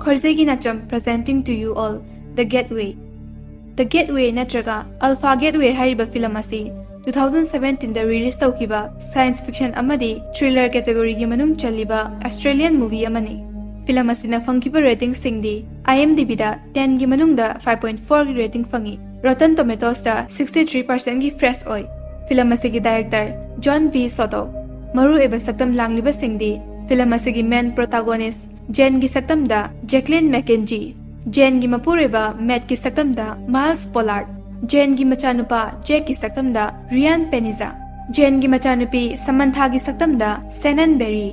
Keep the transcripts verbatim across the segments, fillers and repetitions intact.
ꯈꯣꯏꯖꯩꯒꯤ ꯅꯥꯆꯝ, presenting to you all, The Gateway. The Gateway ꯅꯠꯇ꯭ꯔꯒ Alpha Gateway ꯍꯥꯏꯔꯤꯕ film ꯑꯁꯤ two thousand seventeen ꯗ release ꯇꯧꯈꯤꯕ science fiction ꯑꯃꯗꯤ thriller category ꯒꯤ ꯃꯅꯨꯡ ꯆꯜꯂꯤꯕ Australian movie ꯑꯃꯅꯤ꯫ ꯐꯤꯂꯝ ꯑꯁꯤꯅ ꯐꯪꯈꯤꯕ rating ꯁꯤꯡꯗꯤ IMDb ꯗ ten ꯒꯤ ꯃꯅꯨꯡꯗ five point four ꯒꯤ rating ꯐꯪꯉꯤ꯫ Rotten Tomatoes ꯇ sixty three percent ꯒꯤ fresh ꯑꯣꯏ꯫ ꯐꯤꯂꯝ ꯑꯁꯤꯒꯤ director John V Soto꯫ ꯃꯔꯨꯑꯣꯏꯕ ꯁꯛꯇꯝ ꯂꯥꯡꯂꯤꯕꯁꯤꯡꯗꯤ ꯐꯤꯂꯝ ꯑꯁꯤꯒꯤ main protagonist ꯖꯦꯟꯒꯤ ꯁꯛꯇꯝꯗ ꯖꯦꯀ꯭ꯂꯤꯟ ꯃꯦꯀꯦꯟꯖꯤ, ꯖꯦꯟꯒꯤ ꯃꯄꯨꯔꯣꯏꯕ ꯃꯦꯠꯀꯤ ꯁꯛꯇꯝꯗ ꯃꯥꯏꯜꯁ ꯄꯣꯂꯥꯔꯗ, ꯖꯦꯟꯒꯤ ꯃꯆꯥꯅꯨꯄꯥ ꯖꯦꯛꯀꯤ ꯁꯛꯇꯝꯗ ꯔꯤꯌꯥꯟ ꯄꯦꯅꯤꯖꯥ, ꯖꯦꯟꯒꯤ ꯃꯆꯥꯅꯨꯄꯤ ꯁꯃꯟꯊꯥꯒꯤ ꯁꯛꯇꯝꯗ ꯁꯦꯅꯟ ꯕꯦꯔꯤ,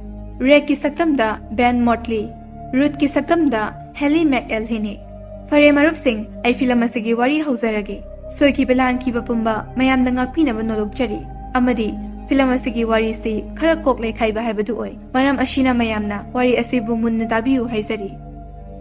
ꯔꯦꯛꯀꯤ ꯁꯛꯇꯝꯗ ꯕꯦꯟ ꯃꯣꯠꯂꯤ, ꯔꯨꯠꯀꯤ ꯁꯛꯇꯝꯗ ꯍꯦꯂꯤ ꯃꯦꯛꯑꯦꯜꯍꯤꯅꯤ꯫ ꯐꯔꯦ ꯃꯔꯨꯞꯁꯤꯡ, ꯑꯩ ꯐꯤꯂꯝ ꯑꯁꯤꯒꯤ ꯋꯥꯔꯤ ꯍꯧꯖꯔꯒꯦ꯫ ꯁꯣꯏꯈꯤꯕ ꯂꯥꯟꯈꯤꯕ ꯄꯨꯝꯕ ꯃꯌꯥꯝꯗ ꯉꯥꯛꯄꯤꯅꯕ ꯅꯣꯂꯣꯛꯆꯔꯤ꯫ ꯑꯃꯗꯤ ꯐꯤꯂꯝ ꯑꯁꯤꯒꯤ ꯋꯥꯔꯤꯁꯤ ꯈꯔ ꯀꯣꯛ ꯂꯩꯈꯥꯏꯕ ꯍꯥꯏꯕꯗꯨ ꯑꯣꯏ꯫ ꯃꯔꯝ ꯑꯁꯤꯅ ꯃꯌꯥꯝꯅ ꯋꯥꯔꯤ ꯑꯁꯤꯕꯨ ꯃꯨꯟꯅ ꯇꯥꯕꯤꯌꯨ ꯍꯥꯏꯖꯔꯤ꯫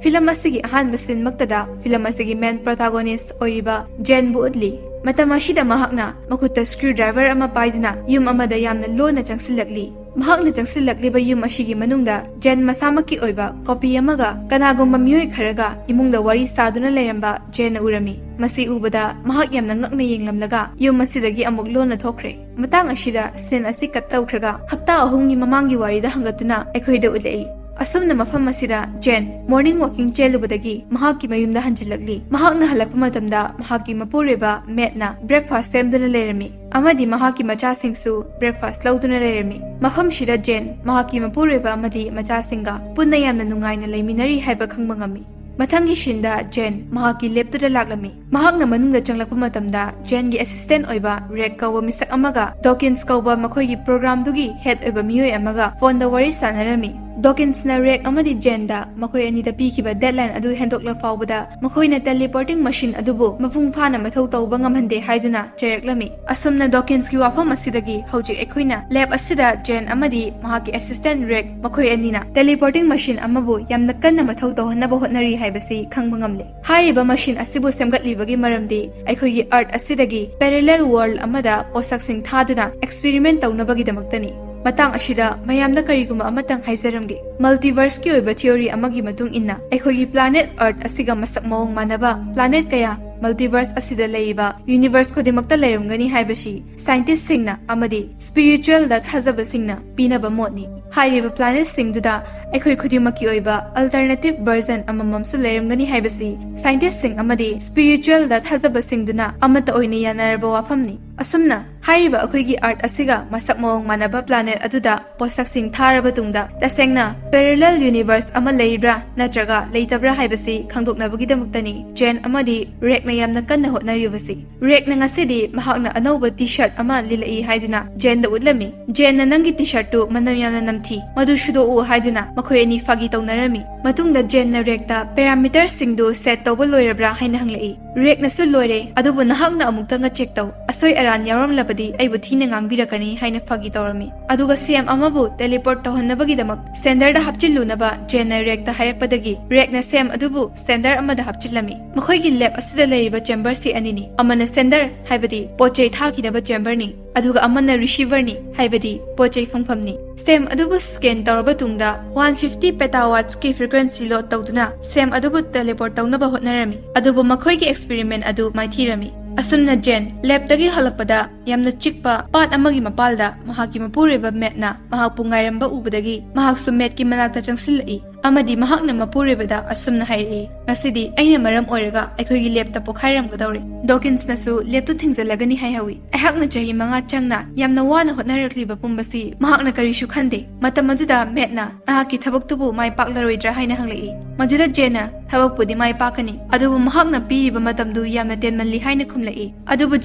ꯐꯤꯂꯝ ꯑꯁꯤꯒꯤ ꯑꯍꯥꯟꯕ ꯁꯤꯟꯃꯛꯇꯗ ꯐꯤꯂꯝ ꯑꯁꯤꯒꯤ main protagonist ꯑꯣꯏꯔꯤꯕ ꯖꯦꯟꯕꯨ ꯎꯠꯂꯤ꯫ ꯃꯇꯝ ꯑꯁꯤꯗ ꯃꯍꯥꯛꯅ ꯃꯈꯨꯠꯇ screwdriver ꯑꯃ ꯄꯥꯏꯗꯨꯅ ꯌꯨꯝ ꯑꯃꯗ ꯌꯥꯝꯅ ꯂꯣꯟꯅ ꯆꯪꯁꯤꯜꯂꯛꯂꯤ꯫ ꯃꯍꯥꯛꯅ ꯆꯪꯁꯤꯜꯂꯛꯂꯤꯕ ꯌꯨꯝ ꯑꯁꯤꯒꯤ ꯃꯅꯨꯡꯗ ꯖꯦꯟ ꯃꯁꯥꯃꯛꯀꯤ ꯑꯣꯏꯕ copy ꯑꯃꯒ ꯀꯅꯥꯒꯨꯝꯕ ꯃꯤꯑꯣꯏ ꯈꯔꯒ ꯏꯃꯨꯡꯗ ꯋꯥꯔꯤ ꯁꯥꯗꯨꯅ ꯂꯩꯔꯝꯕ ꯖꯦꯟꯅ ꯎꯔꯝꯃꯤ꯫ ꯃꯁꯤ ꯎꯕꯗ ꯃꯍꯥꯛ ꯌꯥꯝꯅ ꯉꯛꯅ ꯌꯦꯡꯂꯝꯂꯒ ꯌꯨꯝ ꯑꯁꯤꯗꯒꯤ ꯑꯃꯨꯛ ꯂꯣꯟꯅ ꯊꯣꯛꯈ꯭ꯔꯦ꯫ ꯃꯇꯥꯡ ꯑꯁꯤꯗ scene ꯑꯁꯤ cut ꯇꯧꯈ꯭ꯔꯒ ꯍꯞꯇꯥ ꯑꯍꯨꯝꯒꯤ ꯃꯃꯥꯡꯒꯤ ꯋꯥꯔꯤꯗ ꯍꯪꯒꯠꯇꯨꯅ ꯑꯩꯈꯣꯏꯗ ꯎꯠꯂꯛꯏ꯫ ꯑꯁꯨꯝꯅ ꯃꯐꯝ ꯑꯁꯤꯗ ꯖꯦꯟ morning walking ꯆꯦꯜꯂꯨꯕꯗꯒꯤ ꯃꯍꯥꯛꯀꯤ ꯃꯌꯨꯝꯗ ꯍꯟꯖꯤꯜꯂꯛꯂꯤ꯫ ꯃꯍꯥꯛꯅ ꯍꯜꯂꯛꯄ ꯃꯇꯝꯗ ꯃꯍꯥꯛꯀꯤ ꯃꯄꯨꯔꯣꯏꯕ ꯃꯦꯠꯅ breakfast ꯁꯦꯝꯗꯨꯅ ꯂꯩꯔꯝꯃꯤ ꯑꯃꯗꯤ ꯃꯍꯥꯛꯀꯤ ꯃꯆꯥꯁꯤꯡꯁꯨ breakfast ꯂꯧꯗꯨꯅ ꯂꯩꯔꯝꯃꯤ꯫ ꯃꯐꯝꯁꯤꯗ ꯖꯦꯟ ꯃꯍꯥꯛꯀꯤ ꯃꯄꯨꯔꯣꯏꯕ ꯑꯃꯗꯤ ꯃꯆꯥꯁꯤꯡꯒ ꯄꯨꯟꯅ ꯌꯥꯝꯅ ꯅꯨꯡꯉꯥꯏꯅ ꯂꯩꯃꯤꯟꯅꯔꯤ ꯍꯥꯏꯕ ꯈꯪꯕ ꯉꯝꯃꯤ꯫ ꯃꯊꯪꯒꯤ sceneꯗ ꯖꯦꯟ ꯃꯍꯥꯛꯀꯤ ꯂꯦꯞꯇꯨꯗ ꯂꯥꯛꯂꯝꯃꯤ꯫ ꯃꯍꯥꯛꯅ ꯃꯅꯨꯡꯗ ꯆꯪꯂꯛꯄ ꯃꯇꯝꯗ ꯖꯦꯟꯒꯤ assistant ꯑꯣꯏꯕ ꯔꯦꯛ ꯀꯧꯕ ꯃꯤꯁꯛ ꯑꯃꯒ ꯗꯣꯀꯤꯟꯁ ꯀꯧꯕ ꯃꯈꯣꯏꯒꯤ programꯗꯨꯒꯤ head ꯑꯣꯏꯕ ꯃꯤꯑꯣꯏ ꯑꯃꯒ phoneꯗ ꯋꯥꯔꯤ ꯁꯥꯟꯅꯔꯝꯃꯤ꯫ ꯗꯣꯀꯤꯟꯁꯅ ꯔꯦꯛ ꯑꯃꯗꯤ ꯖꯦꯟꯗ ꯃꯈꯣꯏ ꯑꯅꯤꯗ ꯄꯤꯈꯤꯕ deadline ꯑꯗꯨ ꯍꯦꯟꯗꯣꯛꯂ ꯐꯥꯎꯕꯗ ꯃꯈꯣꯏꯅ teleporting machine ꯑꯗꯨꯕꯨ ꯃꯄꯨꯡ ꯐꯥꯅ ꯃꯊꯧ ꯇꯧꯕ ꯉꯝꯍꯟꯗꯦ ꯍꯥꯏꯗꯨꯅ ꯆꯩꯔꯛꯂꯝꯃꯤ꯫ ꯑꯁꯨꯝꯅ ꯗꯣꯀꯤꯟꯁꯀꯤ ꯋꯥꯐꯝ ꯑꯁꯤꯗꯒꯤ ꯍꯧꯖꯤꯛ ꯑꯩꯈꯣꯏꯅ lab ꯑꯁꯤꯗ ꯖꯦꯟ ꯑꯃꯗꯤ ꯃꯍꯥꯛꯀꯤ assistant ꯔꯦꯛ ꯃꯈꯣꯏ ꯑꯅꯤꯅ teleporting machine ꯑꯃꯕꯨ ꯌꯥꯝꯅ ꯀꯟꯅ ꯃꯊꯧ ꯇꯧꯍꯟꯅꯕ ꯍꯣꯠꯅꯔꯤ ꯍꯥꯏꯕꯁꯤ ꯈꯪꯕ ꯉꯝꯂꯦ꯫ ꯍꯥꯏꯔꯤꯕ machine ꯑꯁꯤꯕꯨ ꯁꯦꯝꯒꯠꯂꯤꯕꯒꯤ ꯃꯔꯝꯗꯤ ꯑꯩꯈꯣꯏꯒꯤ Earth ꯑꯁꯤꯗꯒꯤ parallel world ꯑꯃꯗ ꯄꯣꯠꯁꯛꯁꯤꯡ ꯊꯥꯗꯨꯅ experiment ꯇꯧꯅꯕꯒꯤꯗꯃꯛꯇꯅꯤ꯫ ꯃꯇꯥꯡ ꯑꯁꯤꯗ ꯃꯌꯥꯝꯗ ꯀꯔꯤꯒꯨꯝꯕ ꯑꯃꯇꯪ ꯍꯥꯏꯖꯔꯝꯒꯦ꯫ Multiverseꯀꯤ ꯑꯣꯏꯕ theory ꯑꯃꯒꯤ ꯃꯇꯨꯡ ꯏꯟꯅ, ꯑꯩꯈꯣꯏꯒꯤ planet Earth ꯑꯁꯤꯒ ꯃꯁꯛ ꯃꯑꯣꯡ ꯃꯥꯟꯅꯕ planet ꯀꯌꯥ multiverse ꯑꯁꯤꯗ ꯂꯩꯔꯤꯕ universe ꯈꯨꯗꯤꯡꯃꯛꯇ ꯂꯩꯔꯝꯒꯅꯤ ꯍꯥꯏꯕꯁꯤ scientistꯁꯤꯡꯅ ꯑꯃꯗꯤ spiritualꯗ ꯊꯥꯖꯕꯁꯤꯡꯅ ꯄꯤꯅꯕ ꯃꯣꯠꯅꯤ꯫ ꯍꯥꯏꯔꯤꯕ planetꯁꯤꯡꯗꯨꯗ ꯑꯩꯈꯣꯏ ꯈꯨꯗꯤꯡꯃꯛꯀꯤ ꯑꯣꯏꯕ alternative version ꯑꯃꯃꯝꯁꯨ ꯂꯩꯔꯝꯒꯅꯤ ꯍꯥꯏꯕꯁꯤ scientistꯁꯤꯡ ꯑꯃꯗꯤ spiritualꯗ ꯊꯥꯖꯕꯁꯤꯡꯗꯨꯅ ꯑꯃꯠꯇ ꯑꯣꯏꯅ ꯌꯥꯅꯔꯕ ꯋꯥꯐꯝꯅꯤ꯫ ꯑꯁꯨꯝꯅ ꯍꯥꯏꯔꯤꯕ ꯑꯩꯈꯣꯏꯒꯤ Earth ꯑꯁꯤꯒ ꯃꯁꯛ ꯃꯑꯣꯡ ꯃꯥꯟꯅꯕ planet ꯑꯗꯨꯗ ꯄꯣꯠꯁꯛꯁꯤꯡ ꯊꯥꯔꯕ ꯇꯨꯡꯗ, ꯇꯁꯦꯡꯅ parallel universe ꯑꯃ ꯂꯩꯕ꯭ꯔꯥ ꯅꯠꯇ꯭ꯔꯒ ꯂꯩꯇꯕ꯭ꯔꯥ ꯍꯥꯏꯕꯁꯤ ꯈꯪꯗꯣꯛꯅꯕꯒꯤꯗꯃꯛꯇꯅꯤ Jane ꯑꯃꯗꯤ Rickꯅ ꯌꯥꯝꯅ ꯀꯟꯅ ꯍꯣꯠꯅꯔꯤꯕꯁꯤ꯫ Rickꯅ ꯉꯁꯤꯗꯤ ꯃꯍꯥꯛꯅ ꯑꯅꯧꯕ T-shirt ꯑꯃ ꯂꯤꯜꯂꯛꯏ ꯍꯥꯏꯗꯨꯅ Janeꯗ ꯎꯠꯂꯝꯃꯤ꯫ Janeꯅ "ꯅꯪꯒꯤ T-shirtꯇꯨ ꯃꯅꯝ ꯌꯥꯝꯅ ꯅꯝꯊꯤ, ꯃꯗꯨ ꯁꯨꯗꯣꯛꯎ" ꯍꯥꯏꯗꯨꯅ ꯃꯈꯣꯏ ꯑꯅꯤ ꯐꯥꯒꯤ ꯇꯧꯅꯔꯝꯃꯤ꯫ ꯃꯇꯨꯡꯗ Janeꯅ Rickꯇ "parameterꯁꯤꯡꯗꯨ set ꯇꯧꯕ ꯂꯣꯏꯔꯕ꯭ꯔꯥ?" ꯍꯥꯏꯅ ꯍꯪꯂꯛꯏ꯫ "Rickꯅꯁꯨ ꯂꯣꯏꯔꯦ, ꯑꯗꯨꯕꯨ ꯅꯍꯥꯛꯅ ꯑꯃꯨꯛꯇꯪꯒ check ꯇꯧ꯫ ꯑꯁꯣꯏ ꯑꯔꯥꯟ ꯌꯥꯎꯔꯝꯂꯕꯗꯤ ꯑꯩꯕꯨ ꯊꯤꯅ ꯉꯥꯡꯕꯤꯔꯛꯀꯅꯤ" ꯍꯥꯏꯅ ꯐꯥꯒꯤ ꯇꯧꯔꯝꯃꯤ꯫ ꯑꯗꯨꯒ Sam ꯑꯃꯕꯨ teleport ꯇꯧꯍꯟꯅꯕꯒꯤꯗꯃꯛ centerꯗ ꯍꯥꯞꯆꯤꯜꯂꯨꯅꯕ Janeꯅ Rickꯇ ꯍꯥꯏꯔꯛꯄꯗꯒꯤ, Rickꯅ Sam ꯑꯗꯨꯕꯨ center ꯑꯃꯗ ꯍꯥꯞꯆꯤꯜꯂꯝꯃꯤ꯫ ꯃꯈꯣꯏꯒꯤ lab ꯑꯁꯤꯗ ꯂꯩꯔꯤꯕ chamberꯁꯤ ꯑꯅꯤꯅꯤ, ꯑꯃꯅ sender, ꯍꯥꯏꯕꯗꯤ ꯄꯣꯠ ꯆꯩ ꯊꯥꯈꯤꯅꯕ chamberꯅꯤ, ꯑꯗꯨꯒ ꯑꯃꯅ receiverꯅꯤ, ꯍꯥꯏꯕꯗꯤ ꯄꯣꯠ ꯆꯩ ꯐꯪꯐꯝꯅꯤ꯫ Sam ꯑꯗꯨꯕꯨ scan ꯇꯧꯔꯕ ꯇꯨꯡꯗ, one fifty petawattsꯀꯤ frequency load ꯇꯧꯗꯨꯅ Sam ꯑꯗꯨꯕꯨ teleport ꯇꯧꯅꯕ ꯍꯣꯠꯅꯔꯝꯃꯤ, ꯑꯗꯨꯕꯨ ꯃꯈꯣꯏꯒꯤ experiment ꯑꯗꯨ ꯃꯥꯏꯊꯤꯔꯝꯃꯤ꯫ ꯑꯁꯨꯝꯅ Jane labꯇꯒꯤ ꯍꯜꯂꯛꯄꯗ, ꯌꯥꯝꯅ ꯆꯤꯛꯄ ꯄꯥꯠ ꯑꯃꯒꯤ ꯃꯄꯥꯜꯗ ꯃꯍꯥꯛꯀꯤ ꯃꯄꯨꯔꯣꯏꯕ Mattꯅ ꯃꯍꯥꯛꯄꯨ ꯉꯥꯏꯔꯝꯕ ꯎꯕꯗꯒꯤ, ꯃꯍꯥꯛꯁꯨ Mattꯀꯤ ꯃꯅꯥꯛꯇ ꯆꯪꯁꯤꯜꯂꯛꯏ ꯑꯃꯗꯤ ꯃꯍꯥꯛꯅ ꯃꯄꯨꯔꯣꯏꯕꯗ ꯑꯁꯨꯝꯅ ꯍꯥꯏꯔꯛꯏ, "ꯉꯁꯤꯗꯤ ꯑꯩꯅ ꯃꯔꯝ ꯑꯣꯏꯔꯒ ꯑꯩꯈꯣꯏꯒꯤ labꯇ ꯄꯣꯈꯥꯏꯔꯝꯒꯗꯧꯔꯦ꯫" Dawkinsꯅꯁꯨ labꯇꯨ ꯊꯤꯡꯖꯤꯜꯂꯒꯅꯤ ꯍꯥꯏꯍꯧꯏ꯫ ꯑꯩꯍꯥꯛꯅ ꯆꯍꯤ ꯃꯉꯥ ꯆꯪꯅ ꯌꯥꯝꯅ ꯋꯥꯅ ꯍꯣꯠꯅꯔꯛꯂꯤꯕ ꯄꯨꯝꯕꯁꯤ ꯃꯍꯥꯛꯅ ꯀꯔꯤꯁꯨ ꯈꯟꯗꯦ꯫ ꯃꯇꯝ ꯑꯗꯨꯗ Mattꯅ, "ꯅꯍꯥꯛꯀꯤ ꯊꯕꯛꯇꯨꯕꯨ ꯃꯥꯏ ꯄꯥꯛꯂꯔꯣꯏꯗ꯭ꯔꯥ?" ꯍꯥꯏꯅ ꯍꯪꯂꯛꯏ꯫ ꯃꯗꯨꯗ Janeꯅ, "ꯊꯕꯛꯄꯨꯗꯤ ꯃꯥꯏ ꯄꯥꯛꯀꯅꯤ, ꯑꯗꯨꯕꯨ ꯃꯍꯥꯛꯅ ꯄꯤꯔꯤꯕ ꯃꯇꯝꯗꯨ ꯌꯥꯝꯅ ꯇꯦꯟꯃꯜꯂꯤ" ꯍꯥꯏꯅ ꯈꯨꯝꯂꯛꯏ꯫ ꯑꯗꯨꯕꯨ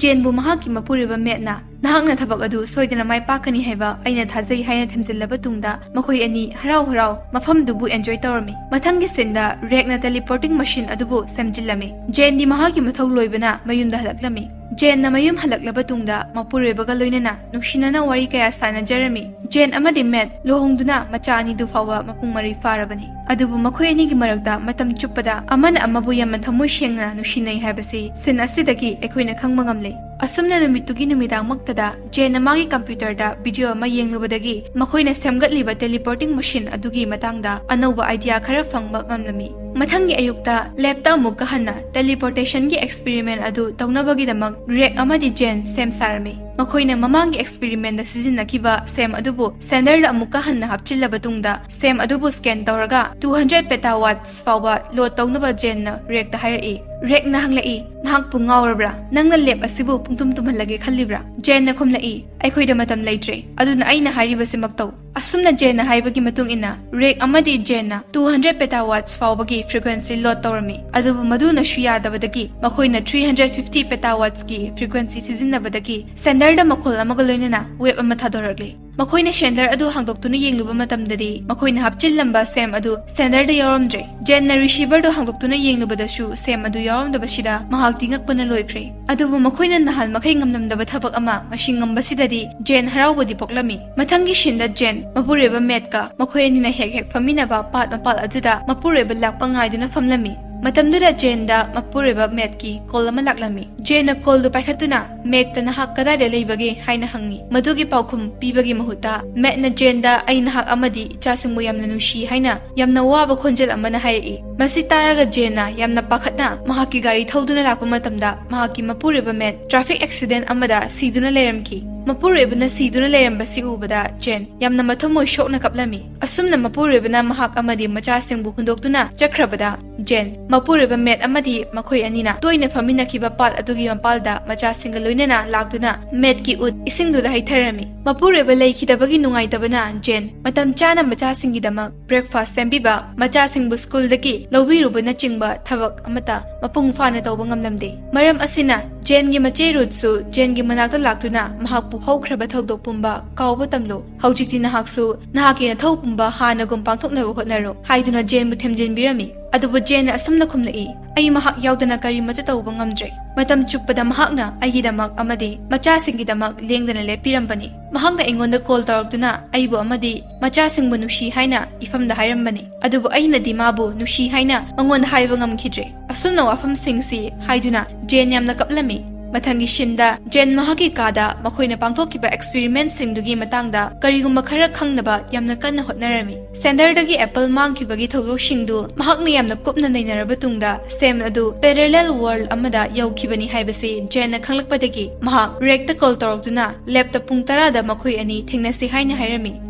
Janeꯕꯨ ꯃꯍꯥꯛꯀꯤ ꯃꯄꯨꯔꯣꯏꯕ Mattꯅ, "ꯅꯍꯥꯛꯅ ꯊꯕꯛ ꯑꯗꯨ ꯁꯣꯏꯗꯅ ꯃꯥꯏ ꯄꯥꯛꯀꯅꯤ ꯍꯥꯏꯕ ꯑꯩꯅ ꯊꯥꯖꯩ" ꯍꯥꯏꯅ ꯊꯦꯝꯖꯤꯜꯂꯕ ꯇꯨꯡꯗ, ꯃꯈꯣꯏ ꯑꯅꯤ ꯍꯔꯥꯎ ꯍꯔꯥꯎ ꯃꯐꯝꯗꯨꯕꯨ enjoy ꯇꯧꯔꯝꯃꯤ꯫ ꯃꯊꯪꯒꯤ sceneꯗ Rickꯅ teleporting machine ꯑꯗꯨꯕꯨ ꯁꯦꯝꯖꯤꯜꯂꯝꯃꯤ꯫ Janeꯗꯤ ꯃꯍꯥꯛꯀꯤ ꯃꯊꯧ ꯂꯣꯏꯕꯅ ꯃꯌꯨꯝꯗ ꯍꯜꯂꯛꯂꯝꯃꯤ꯫ Janeꯅ ꯃꯌꯨꯝ ꯍꯜꯂꯛꯂꯕ ꯇꯨꯡꯗ ꯃꯄꯨꯔꯣꯏꯕꯒ ꯂꯣꯏꯅꯅ ꯅꯨꯡꯁꯤꯅꯅ ꯋꯥꯔꯤ ꯀꯌꯥ ꯁꯥꯟꯅꯖꯔꯝꯃꯤ꯫ Jane ꯑꯃꯗꯤ Matt ꯂꯨꯍꯣꯡꯗꯨꯅ ꯃꯆꯥ ꯑꯅꯤꯗꯨ ꯐꯥꯎꯕ ꯃꯄꯨꯡ ꯃꯔꯩ ꯐꯥꯔꯕꯅꯤ꯫ ꯑꯗꯨꯕꯨ ꯃꯈꯣꯏ ꯑꯅꯤꯒꯤ ꯃꯔꯛꯇ ꯃꯇꯝ ꯆꯨꯞꯄꯗ ꯑꯃꯅ ꯑꯃꯕꯨ ꯌꯥꯝꯅ ꯊꯃꯣꯏ ꯁꯦꯡꯅ ꯅꯨꯡꯁꯤꯅꯩ ꯍꯥꯏꯕꯁꯤ scene ꯑꯁꯤꯗꯒꯤ ꯑꯩꯈꯣꯏꯅ ꯈꯪꯕ ꯉꯝꯂꯦ꯫ ꯑꯁꯨꯝꯅ ꯅꯨꯃꯤꯠꯇꯨꯒꯤ ꯅꯨꯃꯤꯗꯥꯡꯃꯛꯇꯗ ꯖꯦꯟꯅ ꯃꯥꯒꯤ ꯀꯝꯄ꯭ꯌꯨꯇꯔꯗ ꯚꯤꯗꯤꯑꯣ ꯑꯃ ꯌꯦꯡꯂꯨꯕꯗꯒꯤ ꯃꯈꯣꯏꯅ ꯁꯦꯝꯒꯠꯂꯤꯕ ꯇꯦꯂꯤꯄꯣꯔꯇꯤꯡ ꯃꯦꯁꯤꯟ ꯑꯗꯨꯒꯤ ꯃꯇꯥꯡꯗ ꯑꯅꯧꯕ ꯑꯥꯏꯗꯤꯌꯥ ꯈꯔ ꯐꯪꯕ ꯉꯝꯂꯝꯃꯤ꯫ ꯃꯊꯪꯒꯤ ꯑꯌꯨꯛꯇ ꯂꯦꯞꯇ ꯑꯃꯨꯛꯀ ꯍꯟꯅ ꯇꯦꯂꯤꯄꯣꯔꯇꯦꯁꯟꯒꯤ ꯑꯦꯛꯁꯄꯦꯔꯤꯃꯦꯟ ꯑꯗꯨ ꯇꯧꯅꯕꯒꯤꯗꯃꯛ ꯔꯦꯛ ꯑꯃꯗꯤ ꯖꯦꯟ ꯁꯦꯝ ꯁꯥꯔꯝꯃꯤ꯫ ꯃꯈꯣꯏꯅ ꯃꯃꯥꯡꯒꯤ ꯑꯦꯛꯁꯄꯦꯔꯤꯃꯦꯟꯗ ꯁꯤꯖꯤꯟꯅꯈꯤꯕ ꯁꯦꯝ ꯑꯗꯨꯕꯨ ꯁꯦꯟꯗꯔꯗ ꯑꯃꯨꯛꯀ ꯍꯟꯅ ꯍꯥꯞꯆꯤꯜꯂꯕ ꯇꯨꯡꯗ ꯁꯦꯝ ꯑꯗꯨꯕꯨ ꯁ꯭ꯀꯦꯟ ꯇꯧꯔꯒ two hundred petawatt ꯐꯥꯎꯕ ꯂꯣꯗ ꯇꯧꯅꯕ ꯖꯦꯟꯅ ꯔꯦꯛꯇ ꯍꯥꯏꯔꯛꯏ꯫ ꯔꯦꯛꯅ ꯍꯪꯂꯛꯏ, "ꯅꯍꯥꯛꯄꯨ ꯉꯥꯎꯔꯕ꯭ꯔꯥ? ꯅꯪꯅ ꯂꯦꯞ ꯑꯁꯤꯕꯨ ꯄꯨꯡꯇꯨꯝ ꯇꯨꯝꯍꯜꯂꯒꯦ ꯈꯜꯂꯤꯕ꯭ꯔꯥ?" ꯖꯦꯟꯅ ꯈꯨꯝꯂꯛꯏ, "ꯑꯩꯈꯣꯏꯗ ꯃꯇꯝ ꯂꯩꯇ꯭ꯔꯦ, ꯑꯗꯨꯅ ꯑꯩꯅ ꯍꯥꯏꯔꯤꯕꯁꯤꯃꯛ ꯇꯧ꯫" ꯑꯁꯨꯝꯅ ꯖꯦꯟꯅ ꯍꯥꯏꯕꯒꯤ ꯃꯇꯨꯡ ꯏꯟꯅ ꯔꯦꯛ ꯑꯃꯗꯤ ꯖꯦꯟꯅ two hundred petawatt ꯐꯥꯎꯕꯒꯤ ꯐ꯭ꯔꯤꯀ꯭ꯋꯦꯟꯁꯤ ꯂꯣꯗ ꯇꯧꯔꯝꯃꯤ꯫ ꯑꯗꯨꯕꯨ ꯃꯗꯨꯅꯁꯨ ꯌꯥꯗꯕꯗꯒꯤ ꯃꯈꯣꯏꯅ three hundred fifty petawattꯀꯤ ꯐ꯭ꯔꯤꯀ꯭ꯋꯦꯟꯁꯤ ꯁꯤꯖꯤꯟꯅꯕꯗꯒꯤ ꯁꯦꯟꯗꯔꯗ ꯃꯈꯣꯜ ꯑꯃꯒ ꯂꯣꯏꯅꯅ ꯋꯦꯕ ꯑꯃ ꯊꯥꯗꯣꯔꯛꯂꯤ꯫ ꯃꯈꯣꯏꯅ ꯁꯦꯟꯗꯔ ꯑꯗꯨ ꯍꯥꯡꯗꯣꯛꯇꯨꯅ ꯌꯦꯡꯂꯨꯕ ꯃꯇꯝꯗꯗꯤ ꯃꯈꯣꯏꯅ ꯍꯥꯞꯆꯤꯜꯂꯝꯕ ꯁꯦꯝ ꯑꯗꯨ ꯁꯦꯟꯗꯔꯗ ꯌꯥꯎꯔꯝꯗ꯭ꯔꯦ꯫ ꯖꯦꯟꯅ ꯔꯤꯁꯤꯚꯔꯗꯨ ꯍꯥꯡꯗꯣꯛꯇꯨꯅ ꯌꯦꯡꯂꯨꯕꯗꯁꯨ ꯁꯦꯝ ꯑꯗꯨ ꯌꯥꯎꯔꯝꯗꯕꯁꯤꯗ ꯃꯍꯥꯛꯇꯤ ꯉꯛꯄꯅ ꯂꯣꯏꯈ꯭ꯔꯦ꯫ ꯑꯗꯨꯕꯨ ꯃꯈꯣꯏꯅ ꯅꯍꯥꯟ ꯃꯈꯩ ꯉꯝꯂꯝꯗꯕ ꯊꯕꯛ ꯑꯃ ꯉꯁꯤ ꯉꯝꯕꯁꯤꯗꯗꯤ ꯖꯦꯟ ꯍꯔꯥꯎꯕꯗꯤ ꯄꯣꯛꯂꯝꯃꯤ꯫ ꯃꯊꯪꯒꯤ ꯁꯤꯟꯗ ꯖꯦꯟ ꯃꯄꯨꯔꯣꯏꯕ ꯃꯦꯠꯀ ꯃꯈꯣꯏ ꯑꯅꯤꯅ ꯍꯦꯛ ꯍꯦꯛ ꯐꯝꯃꯤꯟꯅꯕ ꯄꯥꯠ ꯃꯄꯥꯜ ꯑꯗꯨꯗ ꯃꯄꯨꯔꯣꯏꯕ ꯂꯥꯛꯄ ꯉꯥꯏꯗꯨꯅ ꯐꯝꯂꯝꯃꯤ꯫ ꯃꯇꯝꯗꯨꯗ ꯖꯦꯟꯗ ꯃꯄꯨꯔꯣꯏꯕ ꯃꯦꯠꯀꯤ ꯀꯣꯜ ꯑꯃ ꯂꯥꯛꯂꯝꯃꯤ꯫ ꯖꯦꯟꯅ ꯀꯣꯜꯗꯨ ꯄꯥꯏꯈꯠꯇꯨꯅ, "ꯃꯦꯠꯇ ꯅꯍꯥꯛ ꯀꯗꯥꯏꯗ ꯂꯩꯕꯒꯦ?" ꯍꯥꯏꯅ ꯍꯪꯉꯤ꯫ ꯃꯗꯨꯒꯤ ꯄꯥꯎꯈꯨꯝ ꯄꯤꯕꯒꯤ ꯃꯍꯨꯠꯇ ꯃꯦꯠꯅ ꯖꯦꯟꯗ, "ꯑꯩ ꯅꯍꯥꯛ ꯑꯃꯗꯤ ꯏꯆꯥꯁꯤꯡꯕꯨ ꯌꯥꯝꯅ ꯅꯨꯡꯁꯤ" ꯍꯥꯏꯅ ꯌꯥꯝꯅ ꯋꯥꯕ ꯈꯣꯟꯖꯦꯜ ꯑꯃꯅ ꯍꯥꯏꯔꯛꯏ꯫ ꯃꯁꯤ ꯇꯥꯔꯒ ꯖꯦꯟꯅ ꯌꯥꯝꯅ ꯄꯥꯈꯠꯅ ꯃꯍꯥꯛꯀꯤ ꯒꯥꯔꯤ ꯊꯧꯗꯨꯅ ꯂꯥꯛꯄ ꯃꯇꯝꯗ ꯃꯍꯥꯛꯀꯤ ꯃꯄꯨꯔꯣꯏꯕ ꯃꯦꯠ ꯇ꯭ꯔꯥꯐꯤꯛ ꯑꯦꯛꯁꯤꯗꯦꯟ ꯑꯃꯗ ꯁꯤꯗꯨꯅ ꯂꯩꯔꯝꯈꯤ꯫ ꯃꯄꯨꯔꯣꯏꯕꯅ ꯁꯤꯗꯨꯅ ꯂꯩꯔꯝꯕꯁꯤ ꯎꯕꯗ ꯖꯦꯟ ꯌꯥꯝꯅ ꯃꯊꯃꯣꯏ ꯁꯣꯛꯅ ꯀꯞꯂꯝꯃꯤ꯫ ꯑꯁꯨꯝꯅ ꯃꯄꯨꯔꯣꯏꯕꯅ ꯃꯍꯥꯛ ꯑꯃꯗꯤ ꯃꯆꯥꯁꯤꯡꯕꯨ ꯍꯨꯟꯗꯣꯛꯇꯨꯅ ꯆꯠꯈ꯭ꯔꯕꯗ ꯖꯦꯟ, ꯃꯄꯨꯔꯣꯏꯕ ꯃꯦꯠ ꯑꯃꯗꯤ ꯃꯈꯣꯏ ꯑꯅꯤꯅ ꯇꯣꯏꯅ ꯐꯝꯃꯤꯟꯅꯈꯤꯕ ꯄꯥꯠ ꯑꯗꯨꯒꯤ ꯃꯄꯥꯜꯗ ꯃꯆꯥꯁꯤꯡꯒ ꯂꯣꯏꯅꯅ ꯂꯥꯛꯇꯨꯅ ꯃꯦꯠꯀꯤ ꯎꯠ ꯏꯁꯤꯡꯗꯨꯗ ꯍꯩꯊꯔꯝꯃꯤ꯫ ꯃꯄꯨꯔꯣꯏꯕ ꯂꯩꯈꯤꯗꯕꯒꯤ ꯅꯨꯡꯉꯥꯏꯇꯕꯅ ꯖꯦꯟ ꯃꯇꯝ ꯆꯥꯅ ꯃꯆꯥꯁꯤꯡꯒꯤꯗꯃꯛ ꯕ꯭ꯔꯦꯛꯐꯥꯁ ꯁꯦꯝꯕꯤꯕ, ꯃꯆꯥꯁꯤꯡꯕꯨ ꯁ꯭ꯀꯨꯜꯗꯒꯤ ꯂꯧꯕꯤꯔꯨꯕꯅꯆꯤꯡꯕ ꯊꯕꯛ ꯑꯃꯠꯇ ꯃꯄꯨꯡ ꯐꯥꯅ ꯇꯧꯕ ꯉꯝꯂꯝꯗꯦ꯫ ꯃꯔꯝ ꯑꯁꯤꯅ ꯖꯦꯟꯒꯤ ꯃꯆꯦ ꯔꯨꯠꯁꯨ ꯖꯦꯟꯒꯤ ꯃꯅꯥꯛꯇ ꯂꯥꯛꯇꯨꯅ ꯃꯍꯥꯛꯄꯨ ꯍꯧꯈ꯭ꯔꯕ ꯊꯧꯗꯣꯛ ꯄꯨꯝꯕ ꯀꯥꯎꯕ ꯇꯝꯂꯨ꯫ ꯍꯧꯖꯤꯛꯇꯤ ꯅꯍꯥꯛꯁꯨ ꯅꯍꯥꯛꯀꯤ ꯅꯊꯧ ꯄꯨꯝꯕ ꯍꯥꯟꯅꯒꯨꯝ ꯄꯥꯡꯊꯣꯛꯅꯕ ꯍꯣꯠꯅꯔꯣ ꯍꯥꯏꯗꯨꯅ ꯖꯦꯟꯕꯨ ꯊꯦꯝꯖꯤꯟꯕꯤꯔꯝꯃꯤ꯫ ꯑꯗꯨꯕꯨ ꯖꯦꯟꯅ ꯑꯁꯨꯝꯅ ꯈꯨꯝꯂꯛꯏ, "ꯑꯩ ꯃꯍꯥꯛ ꯌꯥꯎꯗꯅ ꯀꯔꯤꯃꯠꯇ ꯇꯧꯕ ꯉꯝꯗ꯭ꯔꯦ꯫ ꯃꯇꯝ ꯆꯨꯞꯄꯗ ꯃꯍꯥꯛꯅ ꯑꯩꯒꯤꯗꯃꯛ ꯑꯃꯗꯤ ꯃꯆꯥꯁꯤꯡꯒꯤꯗꯃꯛ ꯂꯦꯡꯗꯅ ꯂꯦꯞꯄꯤꯔꯝꯕꯅꯤ꯫ ꯃꯍꯥꯛꯅ ꯑꯩꯉꯣꯟꯗ ꯀꯣꯜ ꯇꯧꯔꯛꯇꯨꯅ ꯑꯩꯕꯨ ꯑꯃꯗꯤ ꯃꯆꯥꯁꯤꯡꯕꯨ ꯅꯨꯡꯁꯤ ꯍꯥꯏꯅ ꯏꯐꯝꯗ ꯍꯥꯏꯔꯝꯕꯅꯤ꯫ ꯑꯗꯨꯕꯨ ꯑꯩꯅꯗꯤ ꯃꯥꯕꯨ ꯅꯨꯡꯁꯤ ꯍꯥꯏꯅ ꯃꯉꯣꯟꯗ ꯍꯥꯏꯕ ꯉꯝꯈꯤꯗ꯭ꯔꯦ꯫" ꯑꯁꯨꯝꯅ ꯋꯥꯐꯝꯁꯤꯡꯁꯤ ꯍꯥꯏꯗꯨꯅ ꯖꯦꯟ ꯌꯥꯝꯅ ꯀꯞꯂꯝꯃꯤ꯫ ꯃꯊꯪꯒꯤ ꯁꯤꯟꯗ ꯖꯦꯟ ꯃꯍꯥꯛꯀꯤ ꯀꯥꯗ ꯃꯈꯣꯏꯅ ꯄꯥꯡꯊꯣꯛꯈꯤꯕ ꯑꯦꯛꯁꯄꯤꯔꯤꯃꯦꯟꯁꯤꯡꯗꯨꯒꯤ ꯃꯇꯥꯡꯗ ꯀꯔꯤꯒꯨꯝꯕ ꯈꯔ ꯈꯪꯅꯕ ꯌꯥꯝꯅ ꯀꯟꯅ ꯍꯣꯠꯅꯔꯝꯃꯤ꯫ ꯁꯦꯟꯗꯔꯗꯒꯤ ꯑꯦꯄꯜ ꯃꯥꯡꯈꯤꯕꯒꯤ ꯊꯧꯗꯣꯛꯁꯤꯡꯗꯨ ꯃꯍꯥꯛꯅ ꯌꯥꯝꯅ ꯀꯨꯞꯅ ꯅꯩꯅꯔꯕ ꯇꯨꯡꯗ ꯁꯦꯝ ꯑꯗꯨ ꯄꯦꯔꯦꯂꯦꯜ ꯋꯥꯔꯜ ꯑꯃꯗ ꯌꯧꯈꯤꯕꯅꯤ ꯍꯥꯏꯕꯁꯤ ꯖꯦꯟꯅ ꯈꯪꯂꯛꯄꯗꯒꯤ ꯃꯍꯥꯛ ꯔꯦꯛꯇ ꯀꯣꯜ ꯇꯧꯔꯛꯇꯨꯅ ꯂꯦꯞꯇ ꯄꯨꯡ ꯇꯔꯥꯗ ꯃꯈꯣꯏ ꯑꯅꯤ ꯊꯦꯡꯅꯁꯤ ꯍꯥꯏꯅ ꯍꯥꯏꯔꯝꯃꯤ꯫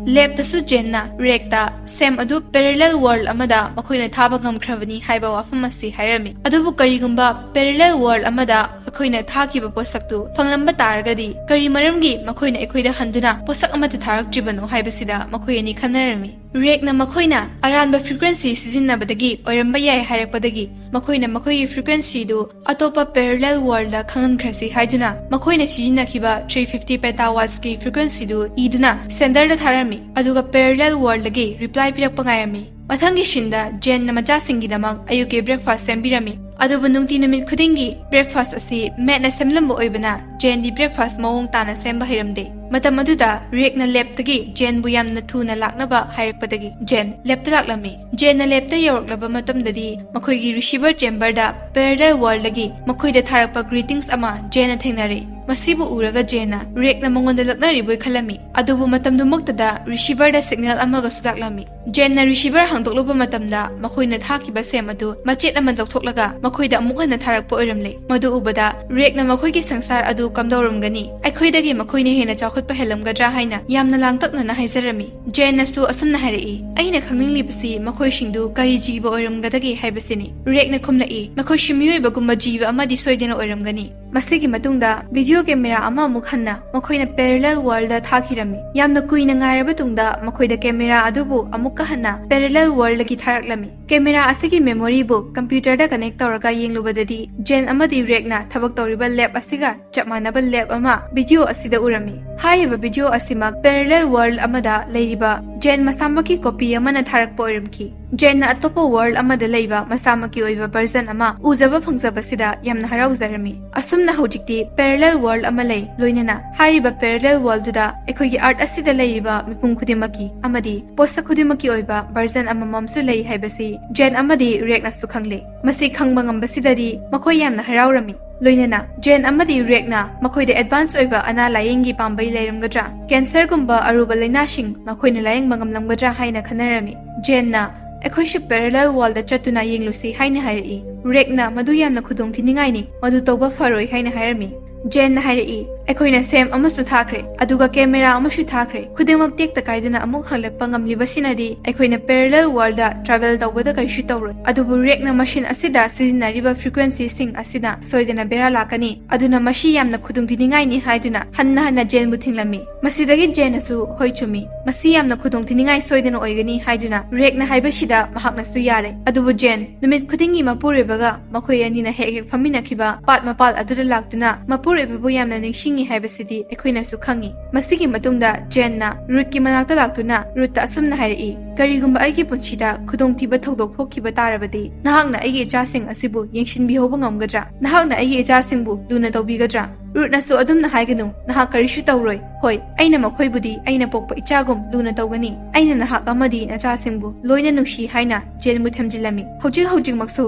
ꯂꯦꯞꯇꯁꯨ ꯖꯦꯟꯅ ꯔꯦꯛꯇ ꯁꯦꯝ ꯑꯗꯨ ꯄꯦꯔꯦꯂꯦꯜ ꯋꯥꯔꯜ ꯑꯃꯗ ꯃꯈꯣꯏꯅ ꯊꯥꯕ ꯉꯝꯈ꯭ꯔꯕꯅꯤ ꯍꯥꯏꯕ ꯋꯥꯐꯝ ꯑꯁꯤ ꯍꯥꯏꯔꯝꯃꯤ꯫ ꯑꯗꯨꯕꯨ ꯀꯔꯤꯒꯨꯝꯕ ꯄꯦꯔꯦꯂꯦꯜ ꯋꯥꯔꯜ ꯑꯃꯗ ꯑꯩꯈꯣꯏꯅ ꯊꯥꯈꯤꯕ ꯄꯣꯠꯁꯛꯇꯨ ꯐꯪꯂꯝꯕ ꯇꯥꯔꯒꯗꯤ ꯀꯔꯤ ꯃꯔꯝꯒꯤ ꯃꯈꯣꯏꯅ ꯑꯩꯈꯣꯏꯗ ꯍꯟꯗꯨꯅ ꯄꯣꯠꯁꯛ ꯑꯃꯠꯇ ꯊꯥꯔꯛꯇ꯭ꯔꯤꯕꯅꯣ ꯍꯥꯏꯕꯁꯤꯗ ꯃꯈꯣꯏ ꯑꯅꯤ ꯈꯟꯅꯔꯝꯃꯤ꯫ ꯔꯦꯛꯅ ꯃꯈꯣꯏꯅ ꯑꯔꯥꯟꯕ ꯐ꯭ꯔꯤꯀ꯭ꯋꯦꯟꯁꯤ ꯁꯤꯖꯤꯟꯅꯕꯗꯒꯤ ꯑꯣꯏꯔꯝꯕ ꯌꯥꯏ ꯍꯥꯏꯔꯛꯄꯗꯒꯤ ꯃꯈꯣꯏꯅ ꯃꯈꯣꯏꯒꯤ ꯐ꯭ꯔꯤꯀ꯭ꯋꯦꯟꯁꯤꯗꯨ ꯑꯇꯣꯞꯄ ꯄꯦꯔꯦꯂꯦꯜ ꯋꯥꯔꯜꯗ ꯈꯪꯍꯟꯈ꯭ꯔꯁꯤ ꯍꯥꯏꯗꯨꯅ ꯃꯈꯣꯏꯅ ꯁꯤꯖꯤꯟꯅꯈꯤꯕ ꯊ꯭ꯔꯤ ꯐꯤꯐꯇꯤ ꯄꯦꯇꯥꯋꯥꯠꯁꯀꯤ ꯐ꯭ꯔꯤꯀ꯭ꯋꯦꯟꯁꯤꯗꯨ ꯏꯗꯨꯅ ꯁꯦꯟꯗꯔꯗ ꯊꯥꯔꯝꯃꯤ꯫ ꯑꯗꯨꯒ ꯄꯦꯔꯦꯂꯦꯜ ꯋꯥꯔꯜꯗꯒꯤ ꯔꯤꯄ꯭ꯂꯥꯏ ꯄꯤꯔꯛꯄ ꯉꯥꯏꯔꯝꯃꯤ꯫ ꯃꯊꯪꯒꯤ ꯁꯤꯟꯗ ꯖꯦꯟꯅ ꯃꯆꯥꯁꯤꯡꯒꯤꯗꯃꯛ ꯑꯌꯨꯛꯀꯤ ꯕ꯭ꯔꯦꯛꯐꯥꯁ ꯁꯦꯝꯕꯤꯔꯝꯃꯤ꯫ ꯑꯗꯨꯕꯨ ꯅꯨꯡꯇꯤ ꯅꯨꯃꯤꯠ ꯈꯨꯗꯤꯡꯒꯤ ꯕ꯭ꯔꯦꯛꯐꯥꯁ ꯑꯁꯤ ꯃꯦꯠꯅ ꯁꯦꯝꯂꯝꯕ ꯑꯣꯏꯕꯅ ꯖꯦꯟꯗꯤ ꯕ꯭ꯔꯦꯛꯐꯥꯁ ꯃꯑꯣꯡ ꯇꯥꯅ ꯁꯦꯝꯕ ꯍꯩꯔꯝꯗꯦ꯫ ꯃꯇꯝ ꯑꯗꯨꯗ ꯔꯦꯛꯅ ꯂꯦꯞꯇꯒꯤ ꯖꯦꯟꯕꯨ ꯌꯥꯝꯅ ꯊꯨꯅ ꯂꯥꯛꯅꯕ ꯍꯥꯏꯔꯛꯄꯗꯒꯤ ꯖꯦꯟ ꯂꯦꯞꯇ ꯂꯥꯛꯂꯝꯃꯤ꯫ ꯖꯦꯟꯅ ꯂꯦꯞꯇ ꯌꯧꯔꯛꯂꯕ ꯃꯇꯝꯗꯗꯤ ꯃꯈꯣꯏꯒꯤ ꯔꯤꯁꯤꯚꯔ ꯆꯦꯝꯕꯔꯗ ꯄꯦꯔꯦꯂꯦꯜ ꯋꯥꯔꯜꯗꯒꯤ ꯃꯈꯣꯏꯗ ꯊꯥꯔꯛꯄ ꯒ꯭ꯔꯤꯇꯤꯡꯁ ꯑꯃ ꯖꯦꯟꯅ ꯊꯦꯡꯅꯔꯦ꯫ ꯃꯁꯤꯕꯨ ꯎꯔꯒ ꯖꯦꯟꯅ ꯔꯦꯛꯅ ꯃꯉꯣꯟꯗ ꯂꯛꯅꯔꯤꯕꯣꯏ ꯈꯜꯂꯝꯃꯤ꯫ ꯑꯗꯨꯕꯨ ꯃꯇꯝꯗꯨꯃꯛꯇꯗ ꯔꯤꯁꯤꯚꯔꯗ ꯁꯤꯒꯅꯦꯜ ꯑꯃꯒꯁꯨ ꯂꯥꯛꯂꯝꯃꯤ꯫ ꯖꯦꯟꯅ ꯔꯤꯁꯤꯚꯔ ꯍꯥꯡꯗꯣꯛꯂꯨꯕ ꯃꯇꯝꯗ ꯃꯈꯣꯏꯅ ꯊꯥꯈꯤꯕ ꯁꯦꯝ ꯑꯗꯨ ꯃꯆꯦꯠ ꯑꯃ ꯂꯧꯊꯣꯛꯂꯒ ꯃꯈꯣꯏꯗ ꯑꯃꯨꯛ ꯍꯟꯅ ꯊꯥꯔꯛꯄ ꯑꯣꯏꯔꯝꯂꯦ꯫ ꯃꯗꯨ ꯎꯕꯗ ꯔꯦꯛꯅ ꯃꯈꯣꯏꯒꯤ ꯁꯪꯁꯥꯔ ꯑꯗꯨ ꯀꯝꯗꯧꯔꯝꯒꯅꯤ, ꯑꯩꯈꯣꯏꯗꯒꯤ ꯃꯈꯣꯏꯅ ꯍꯦꯟꯅ ꯆꯥꯎꯈꯠꯄ ꯍꯦꯜꯂꯝꯒꯗ꯭ꯔꯥ ꯍꯥꯏꯅ ꯌꯥꯝꯅ ꯂꯥꯡꯇꯛꯅꯅ ꯍꯥꯏꯖꯔꯝꯃꯤ꯫ ꯖꯦꯟꯅꯁꯨ ꯑꯁꯨꯝꯅ ꯍꯥꯏꯔꯛꯏ, "ꯑꯩꯅ ꯈꯪꯅꯤꯡꯂꯤꯕꯁꯤ ꯃꯈꯣꯏꯁꯤꯡꯗꯨ ꯀꯔꯤ ꯖꯤꯕ ꯑꯣꯏꯔꯝꯒꯗꯒꯦ ꯍꯥꯏꯕꯁꯤꯅꯤ꯫" ꯔꯦꯛꯅ ꯈꯨꯝꯂꯛꯏ, "ꯃꯈꯣꯏꯁꯨ ꯃꯤꯑꯣꯏꯕꯒꯨꯝꯕ ꯖꯤꯕ ꯑꯃꯗꯤ ꯁꯣꯏꯗꯅ ꯑꯣꯏꯔꯝꯒꯅꯤ꯫" ꯃꯁꯤꯒꯤ ꯃꯇꯨꯡꯗ ꯚꯤꯗꯤꯑꯣ ꯀꯦꯃꯦꯔꯥ ꯑꯃ ꯑꯃꯨꯛ ꯍꯟꯅ ꯃꯈꯣꯏꯅ ꯄꯦꯔꯦꯂꯦꯜ ꯋꯥꯔꯜꯗ ꯊꯥꯈꯤꯔꯝꯃꯤ꯫ ꯌꯥꯝꯅ ꯀꯨꯏꯅ ꯉꯥꯏꯔꯕ ꯇꯨꯡꯗ ꯃꯈꯣꯏꯗ ꯀꯦꯃꯦꯔꯥ ꯑꯗꯨꯕꯨ ꯑꯃꯨꯛꯀ ꯍꯟꯅ ꯄꯦꯔꯦꯂꯦꯜ ꯋꯥꯔꯜꯗꯒꯤ ꯊꯥꯔꯛꯂꯝꯃꯤ꯫ ꯀꯦꯃꯦꯔꯥ ꯑꯁꯤꯒꯤ ꯃꯦꯃꯣꯔꯤꯕꯨ ꯀꯝꯄ꯭ꯌꯨꯇꯔꯗ ꯀꯅꯦꯛ ꯇꯧꯔꯒ ꯌꯦꯡꯂꯨꯕꯗꯗꯤ ꯖꯦꯟ ꯑꯃꯗꯤ ꯔꯦꯛꯅ ꯊꯕꯛ ꯇꯧꯔꯤꯕ ꯂꯦꯕ ꯑꯁꯤꯒ ꯆꯞ ꯃꯥꯟꯅꯕ ꯂꯦꯕ ꯑꯃ ꯚꯤꯗꯤꯑꯣ ꯑꯁꯤꯗ ꯎꯔꯝꯃꯤ꯫ ꯍꯥꯏꯔꯤꯕ ꯚꯤꯗꯤꯑꯣ ꯑꯁꯤꯃꯛ ꯄꯦꯔꯦꯂꯦꯜ ꯋꯥꯔꯜꯗ ꯑꯃꯗ ꯂꯩꯔꯤꯕ ꯖꯦꯟ ꯃꯁꯥꯃꯛꯀꯤ ꯀꯣꯄꯤ ꯑꯃꯅ ꯊꯥꯔꯛꯄ ꯑꯣꯏꯔꯝꯈꯤ꯫ ꯖꯦꯟꯅ ꯑꯇꯣꯞꯄ ꯋꯥꯔꯜꯗ ꯑꯃꯗ ꯂꯩꯕ ꯃꯁꯥꯃꯛꯀꯤ ꯑꯣꯏꯕ ꯚꯔꯖꯟ ꯑꯃ ꯎꯖꯕ ꯐꯪꯖꯕꯁꯤꯗ ꯌꯥꯝꯅ ꯍꯔꯥꯎꯖꯔꯝꯃꯤ꯫ ꯑꯁꯨꯝ ꯑꯗꯨꯅ ꯍꯧꯖꯤꯛꯇꯤ parallel world ꯑꯃ ꯂꯩ, ꯂꯣꯏꯅꯅ ꯍꯥꯏꯔꯤꯕ parallel worldꯗꯨꯗ ꯑꯩꯈꯣꯏꯒꯤ Earth ꯑꯁꯤꯗ ꯂꯩꯔꯤꯕ ꯃꯤꯄꯨꯝ ꯈꯨꯗꯤꯡꯃꯛꯀꯤ ꯑꯃꯗꯤ ꯄꯣꯠꯁꯛ ꯈꯨꯗꯤꯡꯃꯛꯀꯤ ꯑꯣꯏꯕ version ꯑꯃꯃꯝꯁꯨ ꯂꯩ ꯍꯥꯏꯕꯁꯤ ꯖꯦꯟ ꯑꯃꯗꯤ ꯔꯦꯛꯅꯁꯨ ꯈꯪꯂꯦ꯫ ꯃꯁꯤ ꯈꯪꯕ ꯉꯝꯕꯁꯤꯗꯗꯤ ꯃꯈꯣꯏ ꯌꯥꯝꯅ ꯍꯔꯥꯎꯔꯝꯃꯤ꯫ ꯂꯣꯏꯅꯅ ꯖꯦꯟ ꯑꯃꯗꯤ ꯔꯦꯛꯅ ꯃꯈꯣꯏꯗ advance ꯑꯣꯏꯕ ꯑꯅꯥ ꯂꯥꯌꯦꯡꯒꯤ ꯄꯥꯝꯕꯩ ꯂꯩꯔꯝꯒꯗ꯭ꯔꯥ, cancerꯒꯨꯝꯕ ꯑꯔꯨꯕ ꯂꯥꯏꯅꯥꯁꯤꯡ ꯃꯈꯣꯏꯅ ꯂꯥꯌꯦꯡꯕ ꯉꯝꯂꯝꯒꯗ꯭ꯔꯥ ꯍꯥꯏꯅ ꯈꯟꯅꯔꯝꯃꯤ꯫ ꯖꯦꯟꯅ ꯑꯩꯈꯣꯏꯁꯨ parallel worldꯗ ꯆꯠꯇꯨꯅ ꯌꯦꯡꯂꯨꯁꯤ ꯍꯥꯏꯅ ꯍꯥꯏꯔꯛꯏ꯫ ꯔꯦꯛꯅ ꯃꯗꯨ ꯌꯥꯝꯅ ꯈꯨꯗꯣꯡꯊꯤꯅꯤꯡꯉꯥꯏꯅꯤ, ꯃꯗꯨ ꯇꯧꯕ ꯐꯔꯣꯏ ꯍꯥꯏꯅ ꯍꯥꯏꯔꯝꯃꯤ꯫ ꯖꯦꯟꯅ ꯍꯥꯏꯔꯛꯏ, ꯑꯩꯈꯣꯏꯅ ꯁꯦꯝ ꯑꯃꯁꯨ ꯊꯥꯈ꯭ꯔꯦ, ꯑꯗꯨꯒ ꯀꯦꯃꯦꯔꯥ ꯑꯃꯁꯨ ꯊꯥꯈ꯭ꯔꯦ꯫ ꯈꯨꯗꯤꯡꯃꯛ ꯇꯦꯛꯇ ꯀꯥꯏꯗꯅ ꯑꯃꯨꯛ ꯍꯜꯂꯛꯄ ꯉꯝꯂꯤꯕꯁꯤꯅꯗꯤ ꯑꯩꯈꯣꯏꯅ parallel worldꯗ travel ꯇꯧꯕꯗ ꯀꯔꯤꯁꯨ ꯇꯧꯔꯣꯏ꯫ ꯑꯗꯨꯕꯨ ꯔꯦꯛꯅ machine ꯑꯁꯤꯗ ꯁꯤꯖꯤꯟꯅꯔꯤꯕ frequencyꯁꯤꯡ ꯑꯁꯤꯅ ꯁꯣꯏꯗꯅ ꯕꯦꯔꯥ ꯂꯥꯛꯀꯅꯤ, ꯑꯗꯨꯅ ꯃꯁꯤ ꯌꯥꯝꯅ ꯈꯨꯗꯣꯡꯊꯤꯅꯤꯡꯉꯥꯏꯅꯤ ꯍꯥꯏꯗꯨꯅ ꯍꯟꯅ ꯍꯟꯅ ꯖꯦꯟꯕꯨ ꯊꯤꯡꯂꯝꯃꯤ꯫ ꯃꯁꯤꯗꯒꯤ ꯖꯦꯟꯅꯁꯨ, "ꯍꯣꯏ, ꯆꯨꯝꯃꯤ, ꯃꯁꯤ ꯌꯥꯝꯅ ꯈꯨꯗꯣꯡꯊꯤꯅꯤꯡꯉꯥꯏ ꯁꯣꯏꯗꯅ ꯑꯣꯏꯒꯅꯤ" ꯍꯥꯏꯗꯨꯅ ꯔꯦꯛꯅ ꯍꯥꯏꯕꯁꯤꯗ ꯃꯍꯥꯛꯅꯁꯨ ꯌꯥꯔꯦ꯫ ꯑꯗꯨꯕꯨ ꯖꯦꯟ, ꯅꯨꯃꯤꯠ ꯈꯨꯗꯤꯡꯒꯤ ꯃꯄꯨꯔꯣꯏꯕꯒ ꯃꯈꯣꯏ ꯑꯅꯤꯅ ꯍꯦꯛ ꯍꯦꯛ ꯐꯝꯃꯤꯟꯅꯈꯤꯕ ꯄꯥꯠ ꯃꯄꯥꯜ ꯑꯗꯨꯗ ꯂꯥꯛꯇꯨꯅ ꯃꯄꯨꯔꯣꯏꯕꯕꯨ ꯌꯥꯝꯅ ꯅꯤꯡꯁꯤꯡꯉꯤ ꯍꯥꯏꯕꯁꯤꯗꯤ ꯑꯩꯈꯣꯏꯅꯁꯨ ꯈꯪꯉꯤ꯫ ꯃꯁꯤꯒꯤ ꯃꯇꯨꯡꯗ ꯖꯦꯟꯅ ꯔꯨꯠꯀꯤ ꯃꯅꯥꯛꯇ ꯂꯥꯛꯇꯨꯅ ꯔꯨꯠꯇ ꯑꯁꯨꯝꯅ ꯍꯥꯏꯔꯛꯏ, "ꯀꯔꯤꯒꯨꯝꯕ ꯑꯩꯒꯤ ꯄꯨꯟꯁꯤꯗ ꯈꯨꯗꯣꯡꯊꯤꯕ ꯊꯧꯗꯣꯛ ꯊꯣꯛꯈꯤꯕ ꯇꯥꯔꯕꯗꯤ ꯅꯍꯥꯛꯅ ꯑꯩꯒꯤ ꯏꯆꯥꯁꯤꯡ ꯑꯁꯤꯕꯨ ꯌꯦꯡꯁꯤꯟꯕꯤꯍꯧꯕ ꯉꯝꯒꯗ꯭ꯔꯥ? ꯅꯍꯥꯛꯅ ꯑꯩꯒꯤ ꯏꯆꯥꯁꯤꯡꯕꯨ ꯂꯨꯅ ꯇꯧꯕꯤꯒꯗ꯭ꯔꯥ?" ꯔꯨꯠꯅꯁꯨ, "ꯑꯗꯨꯝꯅ ꯍꯥꯏꯒꯅꯨ, ꯅꯍꯥꯛ ꯀꯔꯤꯁꯨ ꯇꯧꯔꯣꯏ꯫ ꯍꯣꯏ, ꯑꯩꯅ ꯃꯈꯣꯏꯕꯨꯗꯤ ꯑꯩꯅ ꯄꯣꯛꯄ ꯏꯆꯥꯒꯨꯝ ꯂꯨꯅ ꯇꯧꯒꯅꯤ꯫ ꯑꯩꯅ ꯅꯍꯥꯛ ꯑꯃꯗꯤ ꯅꯆꯥꯁꯤꯡꯕꯨ ꯂꯣꯏꯅ ꯅꯨꯡꯁꯤ" ꯍꯥꯏꯅ ꯖꯦꯟꯕꯨ ꯊꯦꯝꯖꯤꯜꯂꯝꯃꯤ꯫ ꯍꯧꯖꯤꯛ ꯍꯧꯖꯤꯛꯃꯛꯁꯨ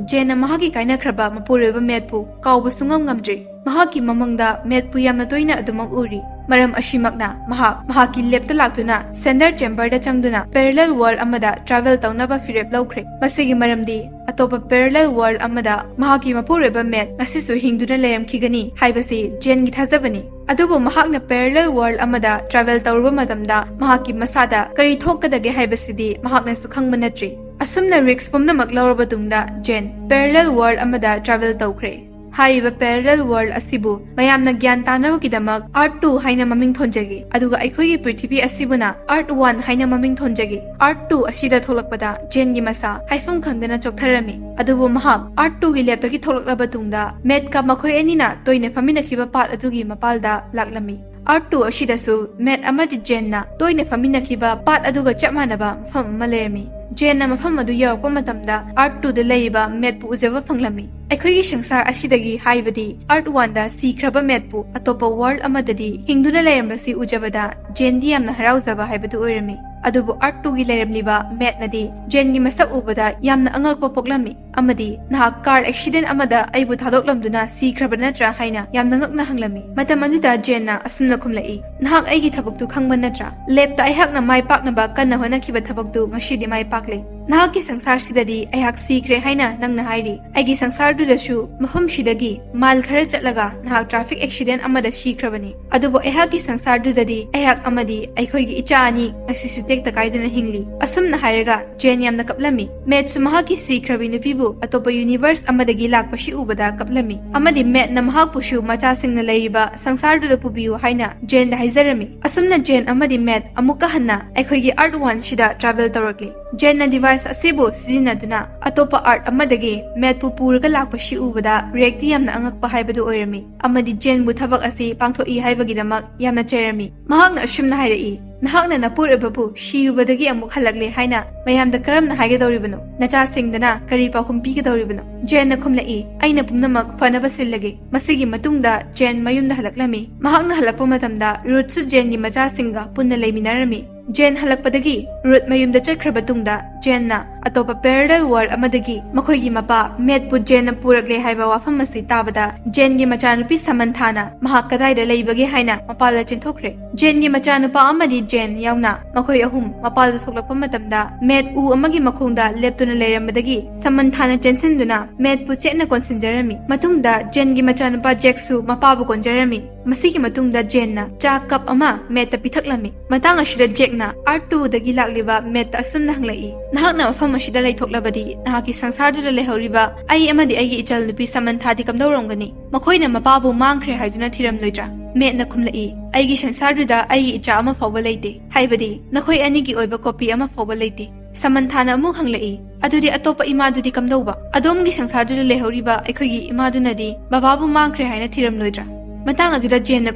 ꯖꯦꯟꯅ ꯃꯍꯥꯛꯀꯤ ꯀꯥꯏꯅꯈ꯭ꯔꯕ ꯃꯄꯨꯔꯣꯏꯕ ꯃꯦꯠꯄꯨ ꯀꯥꯎꯕ ꯁꯨꯡꯉꯝ ꯉꯝꯗ꯭ꯔꯤ꯫ ꯃꯍꯥꯛꯀꯤ ꯃꯃꯪꯗ ꯃꯦꯠꯄꯨ ꯌꯥꯝꯅ ꯇꯣꯏꯅ ꯑꯗꯨꯃꯛ ꯎꯔꯤ꯫ ꯃꯔꯝ ꯑꯁꯤꯃꯛꯅ ꯃꯍꯥꯛ ꯃꯍꯥꯛꯀꯤ ꯂꯦꯞꯇ ꯂꯥꯛꯇꯨꯅ ꯁꯦꯟꯗꯔ ꯆꯦꯝꯕꯔꯗ ꯆꯪꯗꯨꯅ parallel world ꯑꯃꯗ travel ꯇꯧꯅꯕ ꯐꯤꯔꯦꯞ ꯂꯧꯈ꯭ꯔꯦ꯫ ꯃꯁꯤꯒꯤ ꯃꯔꯝꯗꯤ ꯑꯇꯣꯞꯄ parallel world ꯑꯃꯗ ꯃꯍꯥꯛꯀꯤ ꯃꯄꯨꯔꯣꯏꯕ ꯃꯦꯠ ꯉꯁꯤꯁꯨ ꯍꯤꯡꯗꯨꯅ ꯂꯩꯔꯝꯈꯤꯒꯅꯤ ꯍꯥꯏꯕꯁꯤ ꯖꯦꯟꯒꯤ ꯊꯥꯖꯕꯅꯤ꯫ ꯑꯗꯨꯕꯨ ꯃꯍꯥꯛꯅ parallel world ꯑꯃꯗ travel ꯇꯧꯔꯨꯕ ꯃꯇꯝꯗ ꯃꯍꯥꯛꯀꯤ ꯃꯁꯥꯗ ꯀꯔꯤ ꯊꯣꯛꯀꯗꯒꯦ ꯍꯥꯏꯕꯁꯤꯗꯤ ꯃꯍꯥꯛꯅꯁꯨ ꯈꯪꯕ ꯅꯠꯇ꯭ꯔꯤ꯫ ꯑꯁꯨꯝꯅ risk ꯄꯨꯝꯅꯃꯛ ꯂꯧꯔꯕ ꯇꯨꯡꯗ ꯖꯦꯟ parallel world ꯑꯃꯗ travel ꯇꯧꯈ꯭ꯔꯦ꯫ ꯍꯥꯏꯔꯤꯕ parallel world ꯑꯁꯤꯕꯨ ꯃꯌꯥꯝꯅ ꯒ꯭ꯌꯥꯟ ꯇꯥꯅꯕꯒꯤꯗꯃꯛ Earth two ꯍꯥꯏꯅ ꯃꯃꯤꯡ ꯊꯣꯟꯖꯒꯦ, ꯑꯗꯨꯒ ꯑꯩꯈꯣꯏꯒꯤ ꯄ꯭ꯔꯤꯊꯤꯕꯤ ꯑꯁꯤꯕꯨꯅ Earth one ꯍꯥꯏꯅ ꯃꯃꯤꯡ ꯊꯣꯟꯖꯒꯦ꯫ Earth two ꯑꯁꯤꯗ ꯊꯣꯛꯂꯛꯄꯗ ꯖꯦꯟꯒꯤ ꯃꯁꯥ ꯍꯥꯏꯐꯝ ꯈꯪꯗꯅ ꯆꯣꯛꯊꯔꯝꯃꯤ꯫ ꯑꯗꯨꯕꯨ ꯃꯍꯥꯛ Earth twoꯒꯤ ꯂꯦꯞꯇꯒꯤ ꯊꯣꯛꯂꯛꯂꯕ ꯇꯨꯡꯗ ꯃꯦꯠꯀ ꯃꯈꯣꯏ ꯑꯅꯤꯅ ꯇꯣꯏꯅ ꯐꯝꯃꯤꯟꯅꯈꯤꯕ ꯄꯥꯠ ꯑꯗꯨꯒꯤ ꯃꯄꯥꯜꯗ ꯂꯥꯛꯂꯝꯃꯤ꯫ Earth two ꯑꯁꯤꯗꯁꯨ ꯃꯦꯠ ꯑꯃꯗꯤ ꯖꯦꯟꯅ ꯇꯣꯏꯅ ꯐꯝꯃꯤꯟꯅꯈꯤꯕ ꯄꯥꯠ ꯑꯗꯨꯒ ꯆꯞ ꯃꯥꯟꯅꯕ ꯃꯐꯝ ꯑꯃ ꯂꯩꯔꯝꯃꯤ꯫ ꯖꯦꯟꯅ ꯃꯐꯝ ꯑꯗꯨ ꯌꯧꯔꯛꯄ ꯃꯇꯝꯗ ꯑꯥꯔꯊ ꯇꯨꯗ ꯂꯩꯔꯤꯕ ꯃꯦꯠꯄꯨ ꯎꯖꯕ ꯐꯪꯂꯝꯃꯤ꯫ ꯑꯩꯈꯣꯏꯒꯤ ꯁꯪꯁꯥꯔ ꯑꯁꯤꯗꯒꯤ, ꯍꯥꯏꯕꯗꯤ ꯑꯥꯔꯊ ꯋꯥꯟꯗ ꯁꯤꯈ꯭ꯔꯕ ꯃꯦꯠꯄꯨ ꯑꯇꯣꯞꯄ ꯋꯥꯔꯜꯗ ꯑꯃꯗꯗꯤ ꯍꯤꯡꯗꯨꯅ ꯂꯩꯔꯝꯕꯁꯤ ꯎꯖꯕꯗ ꯖꯦꯟꯗꯤ ꯌꯥꯝꯅ ꯍꯔꯥꯎꯖꯕ ꯍꯥꯏꯕꯗꯨ ꯑꯣꯏꯔꯝꯃꯤ꯫ ꯑꯗꯨꯕꯨ ꯑꯥꯔꯊ ꯇꯨꯒꯤ ꯂꯩꯔꯝꯂꯤꯕ ꯃꯦꯠꯅꯗꯤ ꯖꯦꯟꯒꯤ ꯃꯁꯛ ꯎꯕꯗ ꯌꯥꯝꯅ ꯑꯉꯛꯄ ꯄꯣꯛꯂꯝꯃꯤ ꯑꯃꯗꯤ "ꯅꯍꯥꯛ ꯀꯥꯔ ꯑꯦꯛꯁꯤꯗꯦꯟ ꯑꯃꯗ ꯑꯩꯕꯨ ꯊꯥꯗꯣꯛꯂꯝꯗꯨꯅ ꯁꯤꯈ꯭ꯔꯕ ꯅꯠꯇ꯭ꯔꯥ?" ꯍꯥꯏꯅ ꯌꯥꯝꯅ ꯉꯛꯅ ꯍꯪꯂꯝꯃꯤ꯫ ꯃꯇꯝ ꯑꯗꯨꯗ ꯖꯦꯟꯅ ꯑꯁꯨꯝꯅ ꯈꯨꯝꯂꯛꯏ, "ꯅꯍꯥꯛ ꯑꯩꯒꯤ ꯊꯕꯛꯇꯨ ꯈꯪꯕ ꯅꯠꯇ꯭ꯔꯥ? ꯂꯦꯕꯇ ꯑꯩꯍꯥꯛꯅ ꯃꯥꯏ ꯄꯥꯛꯅꯕ ꯀꯟꯅ ꯍꯣꯠꯅꯈꯤꯕ ꯊꯕꯛꯇꯨ ꯉꯁꯤꯗꯤ ꯃꯥꯏ ꯄꯥꯛꯂꯦ꯫ ꯅꯍꯥꯛꯀꯤ ꯁꯪꯁꯥꯔꯁꯤꯗꯗꯤ ꯑꯩꯍꯥꯛ ꯁꯤꯈ꯭ꯔꯦ ꯍꯥꯏꯅ ꯅꯪꯅ ꯍꯥꯏꯔꯤ꯫ ꯑꯩꯒꯤ ꯁꯪꯁꯥꯔꯗꯨꯗꯁꯨ ꯃꯐꯝꯁꯤꯗꯒꯤ ꯃꯥꯏꯜ ꯈꯔ ꯆꯠꯂꯒ ꯅꯍꯥꯛ ꯇ꯭ꯔꯥꯐꯤꯛ ꯑꯦꯛꯁꯤꯗꯦꯟ ꯑꯃꯗ ꯁꯤꯈ꯭ꯔꯕꯅꯤ꯫ ꯑꯗꯨꯕꯨ ꯑꯩꯍꯥꯛꯀꯤ ꯁꯪꯁꯥꯔꯗꯨꯗꯗꯤ ꯑꯩꯍꯥꯛ ꯑꯃꯗꯤ ꯑꯩꯈꯣꯏꯒꯤ ꯏꯆꯥ ꯑꯅꯤ ꯉꯁꯤꯁꯨ ꯇꯦꯛꯇ ꯀꯥꯏꯗꯅ ꯍꯤꯡꯂꯤ꯫" ꯑꯁꯨꯝꯅ ꯍꯥꯏꯔꯒ ꯖꯦꯟ ꯌꯥꯝꯅ ꯀꯞꯂꯝꯃꯤ꯫ ꯃꯦꯠꯁꯨ ꯃꯍꯥꯛꯀꯤ ꯁꯤꯈ꯭ꯔꯕꯤ ꯅꯨꯄꯤꯕꯨ ꯑꯇꯣꯞꯄ ꯌꯨꯅꯤꯚꯔꯁ ꯑꯃꯗꯒꯤ ꯂꯥꯛꯄꯁꯤ ꯎꯕꯗ ꯀꯞꯂꯝꯃꯤ ꯑꯃꯗꯤ ꯃꯦꯠꯅ ꯃꯍꯥꯛꯄꯨꯁꯨ ꯃꯆꯥꯁꯤꯡꯅ ꯂꯩꯔꯤꯕ ꯁꯪꯁꯥꯔꯗꯨꯗ ꯄꯨꯕꯤꯌꯨ ꯍꯥꯏꯅ ꯖꯦꯟꯗ ꯍꯥꯏꯖꯔꯝꯃꯤ꯫ ꯑꯁꯨꯝꯅ ꯖꯦꯟ ꯑꯃꯗꯤ ꯃꯦꯠ ꯑꯃꯨꯛꯀ ꯍꯟꯅ ꯑꯩꯈꯣꯏꯒꯤ ꯑꯥꯔꯊ ꯋꯥꯟꯁꯤꯗ ꯇ꯭ꯔꯥꯚꯦꯜ ꯇꯧꯔꯛꯂꯤ꯫ ꯖꯦꯟꯅ ꯗꯤꯚꯥꯏꯁ ꯑꯁꯤꯕꯨ ꯁꯤꯖꯤꯟꯅꯗꯨꯅ ꯑꯇꯣꯞꯄ ꯑꯥꯔꯊ ꯑꯃꯗꯒꯤ ꯃꯦꯠꯄꯨ ꯄꯨꯔꯒ ꯂꯥꯛꯄꯁꯤ ꯎꯕꯗ ꯔꯦꯛꯇꯤ ꯌꯥꯝꯅ ꯑꯉꯛꯄ ꯍꯥꯏꯕꯗꯨ ꯑꯣꯏꯔꯝꯃꯤ ꯑꯃꯗꯤ ꯖꯦꯟꯕꯨ ꯊꯕꯛ ꯑꯁꯤ ꯄꯥꯡꯊꯣꯛꯏ ꯍꯥꯏꯕꯒꯤꯗꯃꯛ ꯌꯥꯝꯅ ꯆꯩꯔꯝꯃꯤ꯫ ꯃꯍꯥꯛꯅ ꯑꯁꯨꯝꯅ ꯍꯥꯏꯔꯛꯏ, "ꯅꯍꯥꯛꯅ ꯅꯄꯨꯔꯣꯏꯕꯕꯨ ꯁꯤꯔꯨꯕꯗꯒꯤ ꯑꯃꯨꯛ ꯍꯜꯂꯛꯂꯦ ꯍꯥꯏꯅ ꯃꯌꯥꯝꯗ ꯀꯔꯝꯅ ꯍꯥꯏꯒꯗꯧꯔꯤꯕꯅꯣ? ꯅꯆꯥꯁꯤꯡꯗꯅ ꯀꯔꯤ ꯄꯥꯎꯈꯨꯝ ꯄꯤꯒꯗꯧꯔꯤꯕꯅꯣ?" ꯖꯦꯟꯅ ꯈꯨꯝꯂꯛꯏ, "ꯑꯩꯅ ꯄꯨꯝꯅꯃꯛ ꯐꯅꯕ ꯁꯤꯜꯂꯒꯦ꯫" ꯃꯁꯤꯒꯤ ꯃꯇꯨꯡꯗ ꯖꯦꯟ ꯃꯌꯨꯝꯗ ꯍꯜꯂꯛꯂꯝꯃꯤ꯫ ꯃꯍꯥꯛꯅ ꯍꯜꯂꯛꯄ ꯃꯇꯝꯗ ꯔꯨꯠꯁꯨ ꯖꯦꯟꯒꯤ ꯃꯆꯥꯁꯤꯡꯒ ꯄꯨꯟꯅ ꯂꯩꯃꯤꯟꯅꯔꯝꯃꯤ꯫ ꯖꯦꯟ ꯍꯜꯂꯛꯄꯗꯒꯤ ꯔꯨꯠ ꯃꯌꯨꯝꯗ ꯆꯠꯈ꯭ꯔꯕ ꯇꯨꯡꯗ ꯖꯦꯟꯅ ꯑꯇꯣꯞꯄ ꯄꯦꯔꯂꯦꯜ ꯋꯥꯔꯜꯗ ꯑꯃꯗꯒꯤ ꯃꯈꯣꯏꯒꯤ ꯃꯄꯥ ꯃꯦꯠꯄꯨ ꯖꯦꯟꯅ ꯄꯨꯔꯛꯂꯦ ꯍꯥꯏꯕ ꯋꯥꯐꯝ ꯑꯁꯤ ꯇꯥꯕꯗ ꯖꯦꯟꯒꯤ ꯃꯆꯥꯅꯨꯄꯤ ꯁꯃꯟꯊꯥꯅ ꯃꯍꯥꯛ ꯀꯗꯥꯏꯗ ꯂꯩꯕꯒꯦ ꯍꯥꯏꯅ ꯃꯄꯥꯜꯗ ꯆꯦꯟꯊꯣꯛꯈ꯭ꯔꯦ꯫ ꯖꯦꯟꯒꯤ ꯃꯆꯥꯅꯨꯄꯥ ꯑꯃꯗꯤ ꯖꯦꯟ ꯌꯥꯎꯅ ꯃꯈꯣꯏ ꯑꯍꯨꯝ ꯃꯄꯥꯜꯗ ꯊꯣꯛꯂꯛꯄ ꯃꯇꯝꯗ ꯃꯦꯠ ꯎ ꯑꯃꯒꯤ ꯃꯈꯣꯡꯗ ꯂꯦꯞꯇꯨꯅ ꯂꯩꯔꯝꯕꯗꯒꯤ ꯁꯃꯟꯊꯥꯅ ꯆꯦꯟꯁꯤꯟꯗꯨꯅ ꯃꯦꯠꯄꯨ ꯆꯦꯠꯅ ꯀꯣꯟꯁꯤꯟꯖꯔꯝꯃꯤ꯫ ꯃꯇꯨꯡꯗ ꯖꯦꯟꯒꯤ ꯃꯆꯥꯅꯨꯄꯥ ꯖꯦꯛꯁꯨ ꯃꯄꯥꯕꯨ ꯀꯣꯟꯖꯔꯝꯃꯤ꯫ ꯃꯁꯤꯒꯤ ꯃꯇꯨꯡꯗ ꯖꯦꯟꯅ ꯆꯥ ꯀꯞ ꯑꯃ ꯃꯦꯠꯇ ꯄꯤꯊꯛꯂꯝꯃꯤ꯫ ꯃꯇꯥꯡ ꯑꯁꯤꯗ ꯖꯦꯛꯅ ꯑꯥꯔꯊ ꯇꯨꯗꯒꯤ ꯂꯥꯛꯂꯤꯕ ꯃꯦꯠꯇ ꯑꯁꯨꯝꯅ ꯍꯪꯂꯛꯏ, "ꯅꯍꯥꯛꯅ ꯃꯐꯝ ꯑꯁꯤꯗ ꯂꯩꯊꯣꯛꯂꯕꯗꯤ ꯅꯍꯥꯛꯀꯤ ꯁꯪꯁꯥꯔꯗꯨꯗ ꯂꯩꯍꯧꯔꯤꯕ ꯑꯩ ꯑꯃꯗꯤ ꯑꯩꯒꯤ ꯏꯆꯜ ꯅꯨꯄꯤ ꯁꯃꯟꯊꯥꯗꯤ ꯀꯝꯗꯧꯔꯝꯒꯅꯤ? ꯃꯈꯣꯏꯅ ꯃꯄꯥꯕꯨ ꯃꯥꯡꯈ꯭ꯔꯦ ꯍꯥꯏꯗꯨꯅ ꯊꯤꯔꯝꯂꯣꯏꯗ꯭ꯔꯥ?" ꯃꯦꯠꯅ ꯈꯨꯝꯂꯛꯏ, "ꯑꯩꯒꯤ ꯁꯪꯁꯥꯔꯗꯨꯗ ꯑꯩꯒꯤ ꯏꯆꯥ ꯑꯃ ꯐꯥꯎꯕ ꯂꯩꯇꯦ, ꯍꯥꯏꯕꯗꯤ ꯅꯈꯣꯏ ꯑꯅꯤꯒꯤ ꯑꯣꯏꯕ ꯀꯣꯄꯤ ꯑꯃ ꯐꯥꯎꯕ ꯂꯩꯇꯦ꯫" ꯁꯃꯟꯊꯥꯅ ꯑꯃꯨꯛ ꯍꯪꯂꯛꯏ, "ꯑꯗꯨꯗꯤ ꯑꯇꯣꯞꯄ ꯏꯃꯥꯗꯨꯗꯤ ꯀꯝꯗꯧꯕ? ꯑꯗꯣꯝꯒꯤ ꯁꯪꯁꯥꯔꯗꯨꯗ ꯂꯩꯍꯧꯔꯤꯕ ꯑꯩꯈꯣꯏꯒꯤ ꯏꯃꯥꯗꯨꯅꯗꯤ ꯕꯕꯥꯕꯨ ꯃꯥꯡꯈ꯭ꯔꯦ ꯍꯥꯏꯅ ꯊꯤꯔꯝꯂꯣꯏꯗ꯭ꯔꯥ?" ꯃꯇꯥꯡ ꯑꯗꯨꯗ ꯖꯦꯟꯅ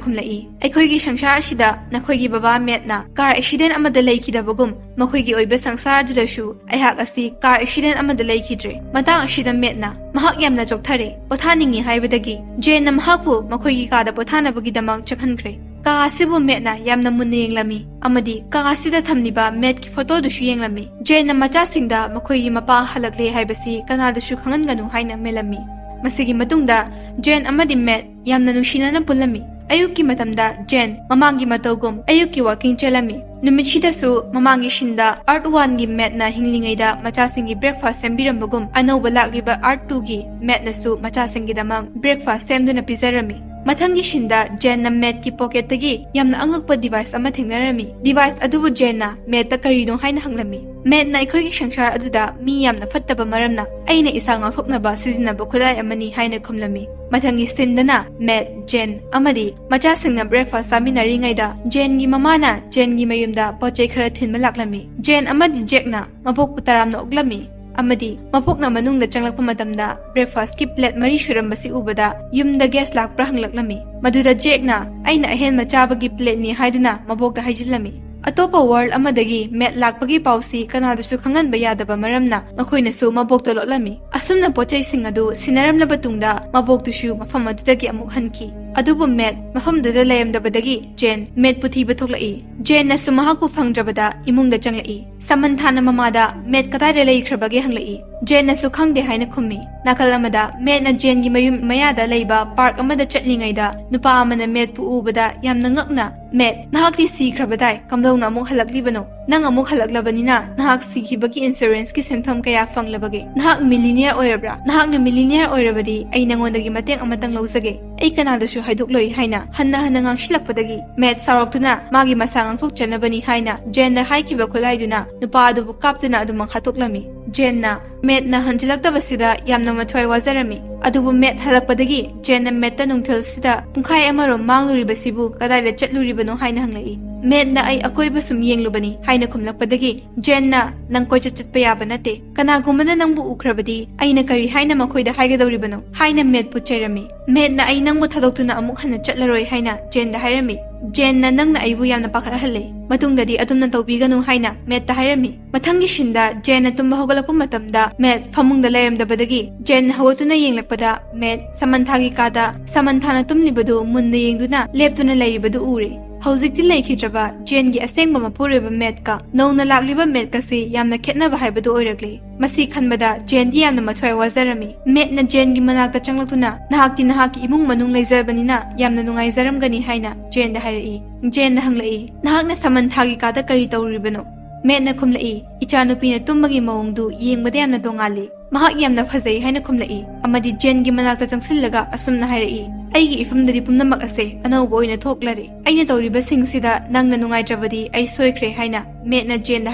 ꯈꯨꯝꯂꯛꯏ, "ꯑꯩꯈꯣꯏꯒꯤ ꯁꯪꯁꯥꯔ ꯑꯁꯤꯗ ꯅꯈꯣꯏꯒꯤ ꯕꯕꯥ ꯃꯦꯠꯅ ꯀꯥꯔ ꯑꯦꯛꯁꯤꯗꯦꯟ ꯑꯃꯗ ꯂꯩꯈꯤꯗꯕꯒꯨꯝ, ꯃꯈꯣꯏꯒꯤ ꯑꯣꯏꯕ ꯁꯪꯁꯥꯔ ꯑꯗꯨꯗꯁꯨ ꯑꯩꯍꯥꯛ ꯑꯁꯤ ꯀꯥꯔ ꯑꯦꯛꯁꯤꯗꯦꯟ ꯑꯃꯗ ꯂꯩꯈꯤꯗ꯭ꯔꯦ꯫" ꯃꯇꯥꯡ ꯑꯁꯤꯗ ꯃꯦꯠꯅ ꯃꯍꯥꯛ ꯌꯥꯝꯅ ꯆꯣꯛꯊꯔꯦ, ꯄꯣꯊꯥꯅꯤꯡꯉꯤ ꯍꯥꯏꯕꯗꯒꯤ ꯖꯦꯟꯅ ꯃꯍꯥꯛꯄꯨ ꯃꯈꯣꯏꯒꯤ ꯀꯥꯗ ꯄꯣꯊꯥꯅꯕꯒꯤꯗꯃꯛ ꯆꯠꯍꯟꯈ꯭ꯔꯦ꯫ ꯀꯥ ꯑꯁꯤꯕꯨ ꯃꯦꯠꯅ ꯌꯥꯝꯅ ꯃꯨꯟꯅ ꯌꯦꯡꯂꯝꯃꯤ ꯑꯃꯗꯤ ꯀꯥ ꯑꯁꯤꯗ ꯊꯝꯂꯤꯕ ꯃꯦꯠꯀꯤ ꯐꯣꯇꯣꯗꯨꯁꯨ ꯌꯦꯡꯂꯝꯃꯤ꯫ ꯖꯦꯟꯅ ꯃꯆꯥꯁꯤꯡꯗ ꯃꯈꯣꯏꯒꯤ ꯃꯄꯥ ꯍꯜꯂꯛꯂꯦ ꯍꯥꯏꯕꯁꯤ ꯀꯅꯥꯗꯁꯨ ꯈꯪꯍꯟꯒꯅꯨ ꯍꯥꯏꯅ ꯃꯦꯜꯂꯝꯃꯤ꯫ ꯃꯁꯤꯒꯤ ꯃꯇꯨꯡꯗ ꯖꯦꯟ ꯑꯃꯗꯤ ꯃꯦꯠ ꯌꯥꯝꯅ ꯅꯨꯡꯁꯤꯅꯅ ꯄꯨꯜꯂꯝꯃꯤ꯫ ꯑꯌꯨꯛꯀꯤ ꯃꯇꯝꯗ ꯖꯦꯟ ꯃꯃꯥꯡꯒꯤ ꯃꯇꯧꯒꯨꯝ ꯑꯌꯨꯛꯀꯤ ꯋꯥꯀꯤꯡ ꯆꯦꯜꯂꯝꯃꯤ꯫ ꯅꯨꯃꯤꯠꯁꯤꯗꯁꯨ ꯃꯃꯥꯡꯒꯤ ꯁꯤꯟꯗ ꯑꯥꯔꯠ ꯋꯥꯟꯒꯤ ꯃꯦꯠꯅ ꯍꯤꯡꯂꯤꯉꯩꯗ ꯃꯆꯥꯁꯤꯡꯒꯤ ꯕ꯭ꯔꯦꯛꯐꯥꯁ ꯁꯦꯝꯕꯤꯔꯝꯕꯒꯨꯝ ꯑꯅꯧꯕ ꯂꯥꯛꯂꯤꯕ ꯑꯥꯔꯠ ꯇꯨꯒꯤ ꯃꯦꯠꯅꯁꯨ ꯃꯆꯥꯁꯤꯡꯒꯤꯗꯃꯛ ꯕ꯭ꯔꯦꯛꯐꯥꯁ ꯁꯦꯝꯗꯨꯅ ꯄꯤꯖꯔꯝꯃꯤ꯫ ꯃꯊꯪꯒꯤ ꯁꯤꯟꯗ ꯖꯦꯟꯅ ꯃꯦꯠꯀꯤ ꯄꯣꯀꯦꯠꯇꯒꯤ ꯌꯥꯝꯅ ꯑꯉꯛꯄ ꯗꯤꯚꯥꯏꯁ ꯑꯃ ꯊꯦꯡꯅꯔꯝꯃꯤ꯫ ꯗꯤꯚꯥꯏꯁ ꯑꯗꯨꯕꯨ ꯖꯦꯟꯅ ꯃꯦꯠꯇ ꯀꯔꯤꯅꯣ ꯍꯥꯏꯅ ꯍꯪꯂꯝꯃꯤ꯫ ꯃꯦꯠꯅ ꯑꯩꯈꯣꯏꯒꯤ ꯁꯪꯁꯥꯔ ꯑꯗꯨꯗ ꯃꯤ ꯌꯥꯝꯅ ꯐꯠꯇꯕ ꯃꯔꯝꯅ ꯑꯩꯅ ꯏꯁꯥ ꯉꯥꯛꯊꯣꯛꯅꯕ ꯁꯤꯖꯤꯟꯅꯕ ꯈꯨꯠꯂꯥꯏ ꯑꯃꯅꯤ ꯍꯥꯏꯅ ꯈꯨꯝꯂꯝꯃꯤ꯫ ꯃꯊꯪꯒꯤ ꯁꯤꯟꯗꯅ ꯃꯦꯠ, ꯖꯦꯟ ꯑꯃꯗꯤ ꯃꯆꯥꯁꯤꯡꯅ ꯕ꯭ꯔꯦꯛꯐꯥꯁ ꯆꯥꯃꯤꯟꯅꯔꯤꯉꯩꯗ ꯖꯦꯟꯒꯤ ꯃꯃꯥꯅ ꯖꯦꯟꯒꯤ ꯃꯌꯨꯝꯗ ꯄꯣꯠ ꯆꯩ ꯈꯔ ꯊꯤꯟꯕ ꯂꯥꯛꯂꯝꯃꯤ꯫ ꯖꯦꯟ ꯑꯃꯗꯤ ꯖꯦꯛꯅ ꯃꯕꯣꯛꯄꯨ ꯇꯔꯥꯝꯅ ꯑꯣꯛꯂꯝꯃꯤ ꯑꯃꯗꯤ ꯃꯕꯣꯛꯅ ꯃꯅꯨꯡꯗ ꯆꯪꯂꯛꯄ ꯃꯇꯝꯗ ꯕ꯭ꯔꯦꯛꯐꯥꯁꯀꯤ ꯄ꯭ꯂꯦꯠ ꯃꯔꯤ ꯁꯨꯔꯝꯕꯁꯤ ꯎꯕꯗ ꯌꯨꯝꯗ ꯒꯦꯁ ꯂꯥꯛꯄ꯭ꯔꯥ ꯍꯪꯂꯛꯂꯝꯃꯤ꯫ ꯃꯗꯨꯗ ꯖꯦꯛꯅ ꯑꯩꯅ ꯑꯍꯦꯟꯕ ꯆꯥꯕꯒꯤ ꯄ꯭ꯂꯦꯠꯅꯤ ꯍꯥꯏꯗꯨꯅ ꯃꯕꯣꯛꯇ ꯍꯥꯏꯖꯤꯜꯂꯝꯃꯤ꯫ ꯑꯇꯣꯞꯄ ꯋꯥꯔꯜ ꯑꯃꯗꯒꯤ ꯃꯦꯠ ꯂꯥꯛꯄꯒꯤ ꯄꯥꯎꯁꯤ ꯀꯅꯥꯗꯁꯨ ꯈꯪꯍꯟꯕ ꯌꯥꯗꯕ ꯃꯔꯝꯅ ꯃꯈꯣꯏꯅꯁꯨ ꯃꯕꯣꯛꯇ ꯂꯣꯠꯂꯝꯃꯤ꯫ ꯑꯁꯨꯝꯅ ꯄꯣꯠꯆꯩꯁꯤꯡ ꯑꯗꯨ ꯁꯤꯟꯅꯔꯝꯂꯕ ꯇꯨꯡꯗ ꯃꯕꯣꯛꯇꯨꯁꯨ ꯃꯐꯝ ꯑꯗꯨꯗꯒꯤ ꯑꯃꯨꯛ ꯍꯟꯈꯤ꯫ ꯑꯗꯨꯕꯨ ꯃꯦꯠ ꯃꯐꯝꯗꯨꯗ ꯂꯩꯔꯝꯗꯕꯗꯒꯤ ꯖꯦꯟ ꯃꯦꯠꯄꯨ ꯊꯤꯕ ꯊꯣꯛꯂꯛꯏ꯫ ꯖꯦꯟꯅꯁꯨ ꯃꯍꯥꯛꯄꯨ ꯐꯪꯗ꯭ꯔꯕꯗ ꯏꯃꯨꯡꯗ ꯆꯪꯂꯛꯏ꯫ ꯁꯃꯟꯊꯥꯅ ꯃꯃꯥꯗ ꯃꯦꯠ ꯀꯗꯥꯏꯗ ꯂꯩꯈ꯭ꯔꯕꯒꯦ ꯍꯪꯂꯛꯏ꯫ ꯖꯦꯟꯅꯁꯨ ꯈꯪꯗꯦ ꯍꯥꯏꯅ ꯈꯨꯝꯃꯤ꯫ ꯅꯥꯀꯜ ꯑꯃꯗ ꯃꯦꯠꯅ ꯖꯦꯟꯒꯤ ꯃꯌꯨꯝ ꯃꯌꯥꯗ ꯂꯩꯕ ꯄꯥꯔꯛ ꯑꯃꯗ ꯆꯠꯂꯤꯉꯩꯗ ꯅꯨꯄꯥ ꯑꯃꯅ ꯃꯦꯠꯄꯨ ꯎꯕꯗ ꯌꯥꯝꯅ ꯉꯛꯅ, "ꯃꯦꯠ, ꯅꯍꯥꯛꯇꯤ ꯁꯤꯈ꯭ꯔꯕꯗꯥꯏ, ꯀꯝꯗꯧꯅ ꯑꯃꯨꯛ ꯍꯜꯂꯛꯂꯤꯕꯅꯣ? ꯅꯪ ꯑꯃꯨꯛ ꯍꯜꯂꯛꯂꯕꯅꯤꯅ ꯅꯍꯥꯛ ꯁꯤꯈꯤꯕꯒꯤ ꯏꯟꯁꯨꯔꯦꯟꯁꯀꯤ ꯁꯦꯟꯐꯝ ꯀꯌꯥ ꯐꯪꯂꯕꯒꯦ? ꯅꯍꯥꯛ ꯃꯤꯂꯤꯅꯤꯌꯔ ꯑꯣꯏꯔꯕ꯭ꯔꯥ? ꯅꯍꯥꯛꯅ ꯃꯤꯂꯤꯅꯤꯌꯔ ꯑꯣꯏꯔꯕꯗꯤ ꯑꯩ ꯅꯉꯣꯟꯗꯒꯤ ꯃꯇꯦꯡ ꯑꯃꯇꯪ ꯂꯧꯖꯒꯦ꯫ ꯑꯩ ꯀꯅꯥꯗꯁꯨ ꯍꯥꯏꯗꯣꯛꯂꯣꯏ" ꯍꯥꯏꯅ ꯍꯟꯅ ꯍꯟꯅ ꯉꯥꯡꯁꯤꯜꯂꯛꯄꯗꯒꯤ ꯃꯦꯠ ꯁꯥꯎꯔꯛꯇꯨꯅ ꯃꯥꯒꯤ ꯃꯁꯥ ꯉꯥꯛꯊꯣꯛꯆꯅꯕꯅꯤ ꯍꯥꯏꯅ ꯖꯦꯟꯅ ꯍꯥꯏꯈꯤꯕ ꯈꯨꯠꯂꯥꯏꯗꯨꯅ ꯅꯨꯄꯥ ꯑꯗꯨꯕꯨ ꯀꯥꯞꯇꯨꯅ ꯑꯗꯨꯃꯛ ꯍꯥꯠꯇꯣꯛꯂꯝꯃꯤ꯫ ꯖꯦꯟꯅ ꯃꯦꯠꯅ ꯍꯟꯖꯤꯜꯂꯛꯇꯕꯁꯤꯗ ꯌꯥꯝꯅ ꯃꯊ꯭ꯋꯥꯏ ꯋꯥꯖꯔꯝꯃꯤ꯫ ꯑꯗꯨꯕꯨ ꯃꯦꯠ ꯍꯜꯂꯛꯄꯗꯒꯤ ꯖꯦꯟꯅ ꯃꯦꯠꯇ ꯅꯨꯡꯊꯤꯜꯁꯤꯗ ꯄꯨꯡꯈꯥꯏ ꯑꯃꯔꯣꯝ ꯃꯥꯡꯂꯨꯔꯤꯕꯁꯤꯕꯨ ꯀꯗꯥꯏꯗ ꯆꯠꯂꯨꯔꯤꯕꯅꯣ ꯍꯥꯏꯅ ꯍꯪꯂꯛꯏ꯫ ꯃꯦꯠꯅ "ꯑꯩ ꯑꯀꯣꯏꯕ ꯁꯨꯝ ꯌꯦꯡꯂꯨꯕꯅꯤ" ꯍꯥꯏꯅ ꯈꯨꯝꯂꯛꯄꯗꯒꯤ ꯖꯦꯟꯅ "ꯅꯪ ꯀꯣꯏꯆꯠ ꯆꯠꯄ ꯌꯥꯕ ꯅꯠꯇꯦ꯫ ꯀꯅꯥꯒꯨꯝꯕꯅ ꯅꯪꯕꯨ ꯎꯈ꯭ꯔꯕꯗꯤ ꯑꯩꯅ ꯀꯔꯤ ꯍꯥꯏꯅ ꯃꯈꯣꯏꯗ ꯍꯥꯏꯒꯗꯧꯔꯤꯕꯅꯣ?" ꯍꯥꯏꯅ ꯃꯦꯠꯄꯨ ꯆꯩꯔꯝꯃꯤ꯫ ꯃꯦꯠꯅ "ꯑꯩ ꯅꯪꯕꯨ ꯊꯥꯗꯣꯛꯇꯨꯅ ꯑꯃꯨꯛ ꯍꯟꯅ ꯆꯠꯂꯔꯣꯏ" ꯍꯥꯏꯅ ꯖꯦꯟꯗ ꯍꯥꯏꯔꯝꯃꯤ꯫ ꯖꯦꯟꯅ "ꯅꯪꯅ ꯑꯩꯕꯨ ꯌꯥꯝꯅ ꯄꯥꯈꯠꯍꯜꯂꯦ꯫ ꯃꯇꯨꯡꯗꯗꯤ ꯑꯗꯨꯝꯅ ꯇꯧꯕꯤꯒꯅꯨ" ꯍꯥꯏꯅ ꯃꯦꯠꯇ ꯍꯥꯏꯔꯝꯃꯤ꯫ ꯃꯊꯪꯒꯤ ꯁꯤꯟꯗ ꯖꯦꯟꯅ ꯇꯨꯝꯕ ꯍꯧꯒꯠꯂꯛꯄ ꯃꯇꯝꯗ ꯃꯦꯠ ꯐꯃꯨꯡꯗ ꯂꯩꯔꯝꯗꯕꯗꯒꯤ ꯖꯦꯟꯅ ꯍꯧꯒꯠꯇꯨꯅ ꯌꯦꯡꯂꯛꯄꯗ ꯃꯦꯠ ꯁꯃꯟꯊꯥꯒꯤ ꯀꯥꯗ ꯁꯃꯟꯊꯥꯅ ꯇꯨꯝꯂꯤꯕꯗꯨ ꯃꯨꯟꯅ ꯌꯦꯡꯗꯨꯅ ꯂꯦꯞꯇꯨꯅ ꯂꯩꯔꯤꯕꯗꯨ ꯎꯔꯦ꯫ ꯍꯧꯖꯤꯛꯇꯤ ꯂꯩꯈꯤꯗ꯭ꯔꯕ ꯖꯦꯟꯒꯤ ꯑꯁꯦꯡꯕ ꯃꯄꯨꯔꯣꯏꯕ ꯃꯦꯠꯀ ꯅꯧꯅ ꯂꯥꯛꯂꯤꯕ ꯃꯦꯠꯀꯁꯤ ꯌꯥꯝꯅ ꯈꯦꯠꯅꯕ ꯍꯥꯏꯕꯗꯨ ꯑꯣꯏꯔꯛꯂꯦ꯫ ꯃꯁꯤ ꯈꯟꯕꯗ ꯖꯦꯟꯗꯤ ꯌꯥꯝꯅ ꯃꯊ꯭ꯋꯥꯏ ꯋꯥꯖꯔꯝꯃꯤ꯫ ꯃꯦꯠꯅ ꯖꯦꯟꯒꯤ ꯃꯅꯥꯛꯇ ꯆꯪꯂꯛꯇꯨꯅ, "ꯅꯍꯥꯛꯇꯤ ꯅꯍꯥꯛꯀꯤ ꯏꯃꯨꯡ ꯃꯅꯨꯡ ꯂꯩꯖꯕꯅꯤꯅ ꯌꯥꯝꯅ ꯅꯨꯡꯉꯥꯏꯖꯔꯝꯒꯅꯤ" ꯍꯥꯏꯅ ꯖꯦꯟꯗ ꯍꯥꯏꯔꯛꯏ꯫ ꯖꯦꯟꯅ ꯍꯪꯂꯛꯏ, "ꯅꯍꯥꯛꯅ ꯁꯃꯟꯊꯥꯒꯤ ꯀꯥꯗ ꯀꯔꯤ ꯇꯧꯔꯨꯔꯤꯕꯅꯣ?" ꯃꯦꯠꯅ ꯈꯨꯝꯂꯛꯏ, "ꯏꯆꯥꯅꯨꯄꯤꯅ ꯇꯨꯝꯕꯒꯤ ꯃꯑꯣꯡꯗꯨ ꯌꯦꯡꯕꯗ ꯌꯥꯝꯅ ꯇꯣꯉꯥꯜꯂꯤ꯫ ꯃꯍꯥꯛ ꯌꯥꯝꯅ ꯐꯖꯩ" ꯍꯥꯏꯅ ꯈꯨꯝꯂꯛꯏ꯫ ꯑꯃꯗꯤ ꯖꯦꯟꯒꯤ ꯃꯅꯥꯛꯇ ꯆꯪꯁꯤꯜꯂꯒ ꯑꯁꯨꯝꯅ ꯍꯥꯏꯔꯛꯏ, "ꯑꯩꯒꯤ ꯏꯐꯝꯗꯗꯤ ꯄꯨꯝꯅꯃꯛ ꯑꯁꯦ ꯑꯅꯧꯕ ꯑꯣꯏꯅ ꯊꯣꯛꯂꯔꯦ꯫ ꯑꯩꯅ ꯇꯧꯔꯤꯕꯁꯤꯡꯁꯤꯗ ꯅꯪꯅ ꯅꯨꯡꯉꯥꯏꯇ꯭ꯔꯕꯗꯤ ꯑꯩ ꯁꯣꯏꯈ꯭ꯔꯦ" ꯍꯥꯏꯅ ꯃꯦꯠꯅ ꯖꯦꯟꯗ